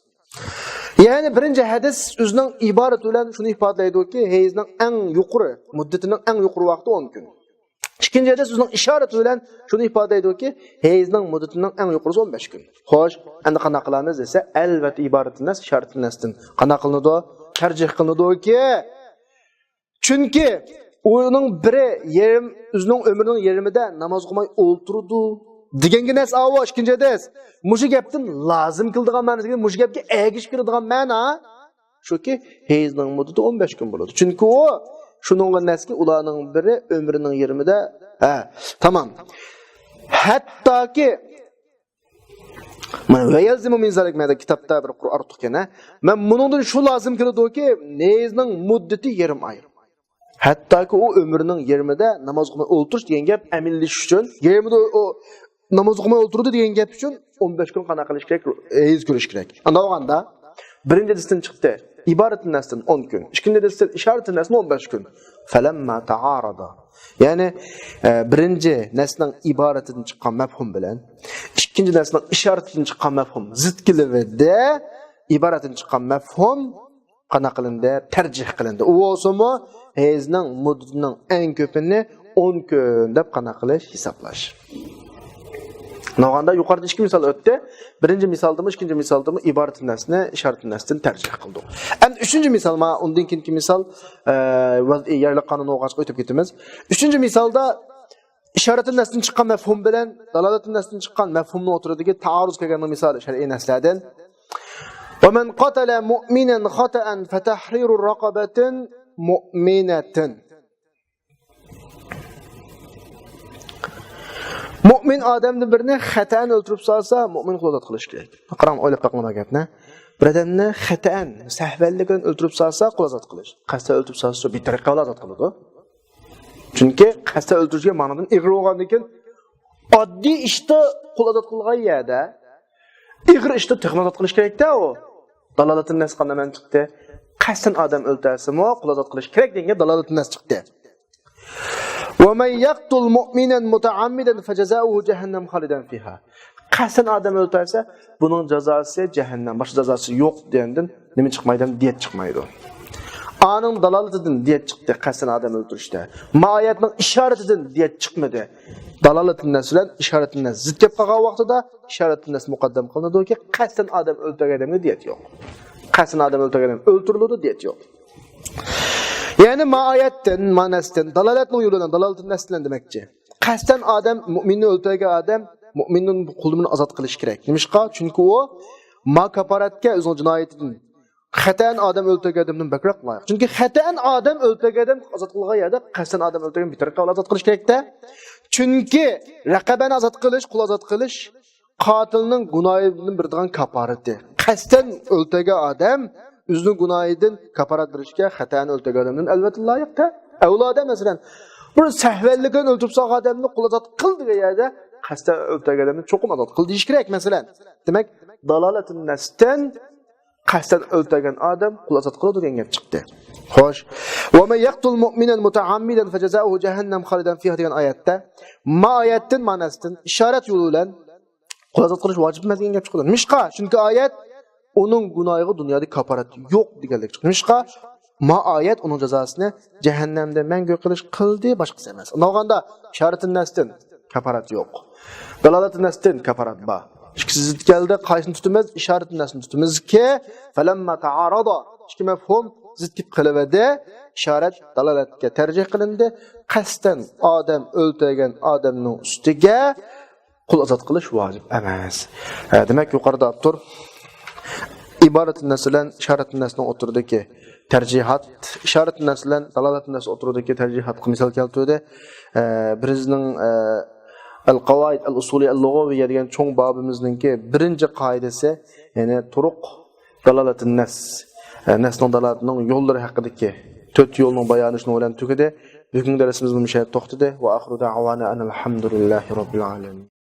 يەنى بىرىنچى ھەدىس ئۆزىنىڭ ئىبارىتى بىلەن شۇنى ئىپادىلەيدۇكى، ھەيزنىڭ ئەڭ يۇقىرى مۇددىتىنىڭ ئەڭ يۇقىرى ۋاقتى ئون كۈن. ئىككىنچى ھەدىس ئۆزىنىڭ ئىشارىتى بىلەن شۇنى ئىپادىلەيدۇكى، ھەيزنىڭ مۇددىتىنىڭ ئەڭ يۇقىرىسى ئون بەش كۈن. خوش، ئەمدى قانداق قىلىمىز دېسە، ئەلۋەتتە ئىبارىتىن نەس، ئىشارىتىن نەستىن قانداق قىلىنىدۇ؟ تەرجىھ قىلىنىدۇكى، چۈنكى ئۇنىڭ بىرى يېرىم، ئۆزىنىڭ ئۆمرىنىڭ يېرىمىدە ناماز ئوقۇماي ئولتۇرىدۇ دېگەنگە نەس ئاۋۇ ئىككىنچى ھەدىس. مۇشۇ گەپتىن لازىم كېلىدىغان مەنىسى، مۇشۇ گەپكە ئەگىشىپ كېلىدىغان مەنا شۇكى، ھەيزنىڭ مۇددىتى ئون بەش كۈن بولىدۇ. چۈنكى ئۇ شۇنىڭغا نەسكى، ئۇلارنىڭ بىرى ئۆمرىنىڭ يېرىمىدە، ھە، تامام. ھەتتاكى مانا، ۋە يەلزىمۇ مىن زالىك، مەندە كىتابتا بىر قۇر ئارتۇق ئىكەن، ھە. مەن مۇنىڭدىن شۇ لازىم كېلىدۇكى، ھەيزنىڭ مۇددىتى يېرىم ئاي. ھەتتاكى ئۇ ئۆمرىنىڭ يېرىمىدە ناماز ئوقۇماي ئولتۇرۇش دېگەن گەپ ئەمەلىيلىشىش ئۈچۈن، يېرىمىدە ئۇ ناماز ئوقۇماي ئولتۇرىدۇ دېگەن گەپ ئۈچۈن ئون بەش كۈن قانداق قىلىش كېرەك؟ ھەيز كۆرۈش كېرەك. ئانداق بولغاندا، بىرىنچى ھەدىستىن چىقتى، ئىبارىتىن نەستىن ئون كۈن. ئىككىنچى ھەدىستىن ئىشارىتىن نەستىن ئون بەش كۈن. فەلەمما تەئارەدا. يەنى، ئە، بىرىنچى نەسنىڭ ئىبارىتىدىن چىققان مەپھۇم بىلەن ئىككىنچى نەسنىڭ ئىشارىتىدىن چىققان مەپھۇم زىت كېلىۋىدى، ئىبارەتتىن چىققان مەپھۇم قانداق قىلىندى؟ تەرجىھ قىلىندى. ئۇ بولسىمۇ ھەيزنىڭ مۇددىتىنىڭ ئەڭ كۆپىنى ئون كۈن دەپ قانداق قىلىش؟ ھېسابلاش. ناۋغاندا يۇقىرىدا ئىككى مىسال ئۆتتى. بىرىنچى مىسالدىمۇ، ئىككىنچى مىسالدىمۇ ئىبارىتىن نەسنى ئىشارىتىن نەستىن تەرجىھ قىلدۇق. ئەمدى ئۈچىنچى مىسال، مانا ئۇندىن كېيىنكى مىسال، ئە، ۋەزئىي يەرلىك قانۇن بولغاچقا ئۆتۈپ كېتىمىز. ئۈچىنچى مىسالدا ئىشارىتىن نەستىن چىققان مەپھۇم بىلەن دالالەتىن نەستىن چىققان مەپھۇمنىڭ ئوتتۇرىدىكى تائارۇز كەلگەننىڭ مىسالى شەرئىي نەسلەردىن. ومن قتل مؤمنا خطأ فتحرير رقبة مؤمنة. مۆمىن ئادەمدىن بىرىنى خەتەن ئۆلتۈرۈپ سالسا، مۆمىن قۇل ئازاد قىلىش كېرەك. قاراڭ، ئويلاپ باقىڭلار گەپنى. بىر ئادەمنى خەتەن، سەھۋەنلىك بىلەن ئۆلتۈرۈپ سالسا، قۇل ئازاد قىلىش. قەستەن ئۆلتۈرۈپ سالسا، بىتەرەپ ئازاد قىلىدۇ. چۈنكى قەستەن ئۆلتۈرۈشكە مانىدىن ئېغىر بولغاندىن كېيىن، ئاددىي ئىشتا قۇل ئازاد قىلغان يەردە، ئېغىر ئىشتا تېخىمۇ ئازاد قىلىش كېرەك-تە ئۇ. دالالەتۇن نەس قانداق چىقتى؟ قەستەن ئادەم ئۆلتۈرسىمۇ، قۇل ئازاد قىلىش كېرەك دېگەنگە دالالەتۇن نەس چىقتى. ومن يقتل مؤمنا متعمدا فجزاؤه جهنم خالدا فيها. قەستەن ئادەم ئۆلتۈرسە، بۇنىڭ جازاسى جەھەننەم، باشقا جازاسى يوق دېگەندىن نېمە چىقمايدۇ؟ دېيەت چىقمايدۇ. ئانىڭ دالالىتىدىن دېيەت چىقتى، قەستەن ئادەم ئۆلتۈرۈشتە. ما ئايەتنىڭ ئىشارىتىدىن دېيەت چىقمىدى. دالالىتۇن نەس بىلەن ئىشارىتۇن نەس زىت كەپ قالغان ۋاقتىدا ئىشارىتۇن نەس مۇقەددەم قىلىنىدۇكى، قەستەن ئادەم ئۆلتۈرگەن ئادەمگە دېيەت يوق. قەستەن ئادەم ئۆلتۈرگەن ئادەم ئۆلتۈرۈلىدۇ، دېيەت يوق. يەنى ما ئايەتتىن، ما نەستىن، دالالەتنىڭ يولى بىلەن، دالالىتۇن نەس بىلەن دېمەكچى. قەستەن ئادەم مۆمىننى ئۆلتۈرگەن ئادەم مۆمىننىڭ قۇلىنى ئازاد قىلىش كېرەك. نېمىشقا؟ چۈنكى ئۇ ما كاپارەتكە ئۆزىنىڭ جىنايىتىدىن، خەتەن ئادەم ئۆلتۈرگەن ئادەمدىن بەكرەك لايىق. چۈنكى خەتەن ئادەم ئۆلتۈرگەن ئادەم ئازاد قىلغان يەردە قەستەن ئادەم ئۆلتۈرگەن بىتەرەپ ئازاد قىلىش كېرەكتە. چۈنكى رەقەبەنى ئازاد قىلىش، قۇل ئازاد قىلىش، قاتىلنىڭ گۇناھىدىن بېرىدىغان كاپارىتى. قەستەن ئۆلتۈرگەن ئادەم ئۆزىنىڭ گۇناھىدىن كاپارەت بېرىشكە خەتەن ئۆلتۈرگەن ئادەمدىن ئەلۋەتتە لايىقتە. ئەۋلادا، مەسىلەن، بىر سەھۋەنلىكىدىن ئۆلتۈرۈپ سالغان ئادەمنى قۇل ئازاد قىل دېگەن يەردە قەستەن ئۆلتۈرگەن ئادەمنى چوقۇم ئازاد قىل دېيىش كېرەك، مەسىلەن. دېمەك، دالالەتۇن نەستىن قەستەن ئۆلتۈرگەن ئادەم قۇل ئازاد قىلىدۇ دېگەن گەپ چىقتى. خوش. ومن يقتل مؤمنا متعمدا فجزاؤه جهنم خالدا فيها دېگەن ئايەتتە، ما ئايەتتىن، ما نەستىن، ئىشارەت يولى بىلەن قۇل ئازاد قىلىش ۋاجىپ ئەمەس دېگەن گەپ چىقىدۇ. نېمىشقا؟ چۈنكى ئايەت ئۇنىڭ گۇناھىغا دۇنيادا كاپارەت يوق دېگەنلىك چىقىدۇ. نېمىشقا؟ ما ئايەت ئۇنىڭ جازاسىنى جەھەننەمدە مەڭگۈ قىلىش قىلدى، باشقىسى ئەمەس. ئۇنداق بولغاندا ئىشارىتىن نەستىن كاپارەت يوق. دالالەتىن نەستىن كاپارەت بار. ئىككىسى زىت كەلدى، قايسىنى تۇتىمىز؟ ئىشارىتىن نەستىن تۇتىمىزكى، فلما تعارضا، ئىككى مەفھۇم زىت كېلىپ قېلىۋەردى. ئىشارەت دالالەتكە تەرجىھ قىلىندى. قەستەن ئادەم ئۆلتۈرگەن ئادەمنىڭ ئۈستىگە قۇل ئازاد قىلىش ۋاجىپ ئەمەس. ھە، دېمەك، يۇقىرىدا ئاپتور ئىبارەتۇن نەس بىلەن ئىشارەتۇن نەسنىڭ ئوتتۇرىدىكى تەرجىھات، ئىشارەتۇن نەس بىلەن دالالەتۇن نەس ئوتتۇرىدىكى تەرجىھاتقا مىسال كەلتۈردى. ئە، بىرىزنىڭ، ئە، ئەل قاۋائىد ئەل ئۇسۇلىيە ئەل لۇغەۋىيە دېگەن چوڭ بابىمىزنىڭكى بىرىنچى قائىدىسى، يەنى تۇرۇق دالالەتۇن نەس، ئە، نەسنىڭ دالالىتىنىڭ يوللىرى ھەققىدىكى تۆت يولنىڭ بايانى شۇنىڭ بىلەن تۈگىدى. بۈگۈنكى دەرسىمىز مۇشۇ يەردە توختىدى. ۋە ئاخىرۇ دەئۋانا ئەنىل ھەمدۇلىللاھى رەببىل ئالەمىن.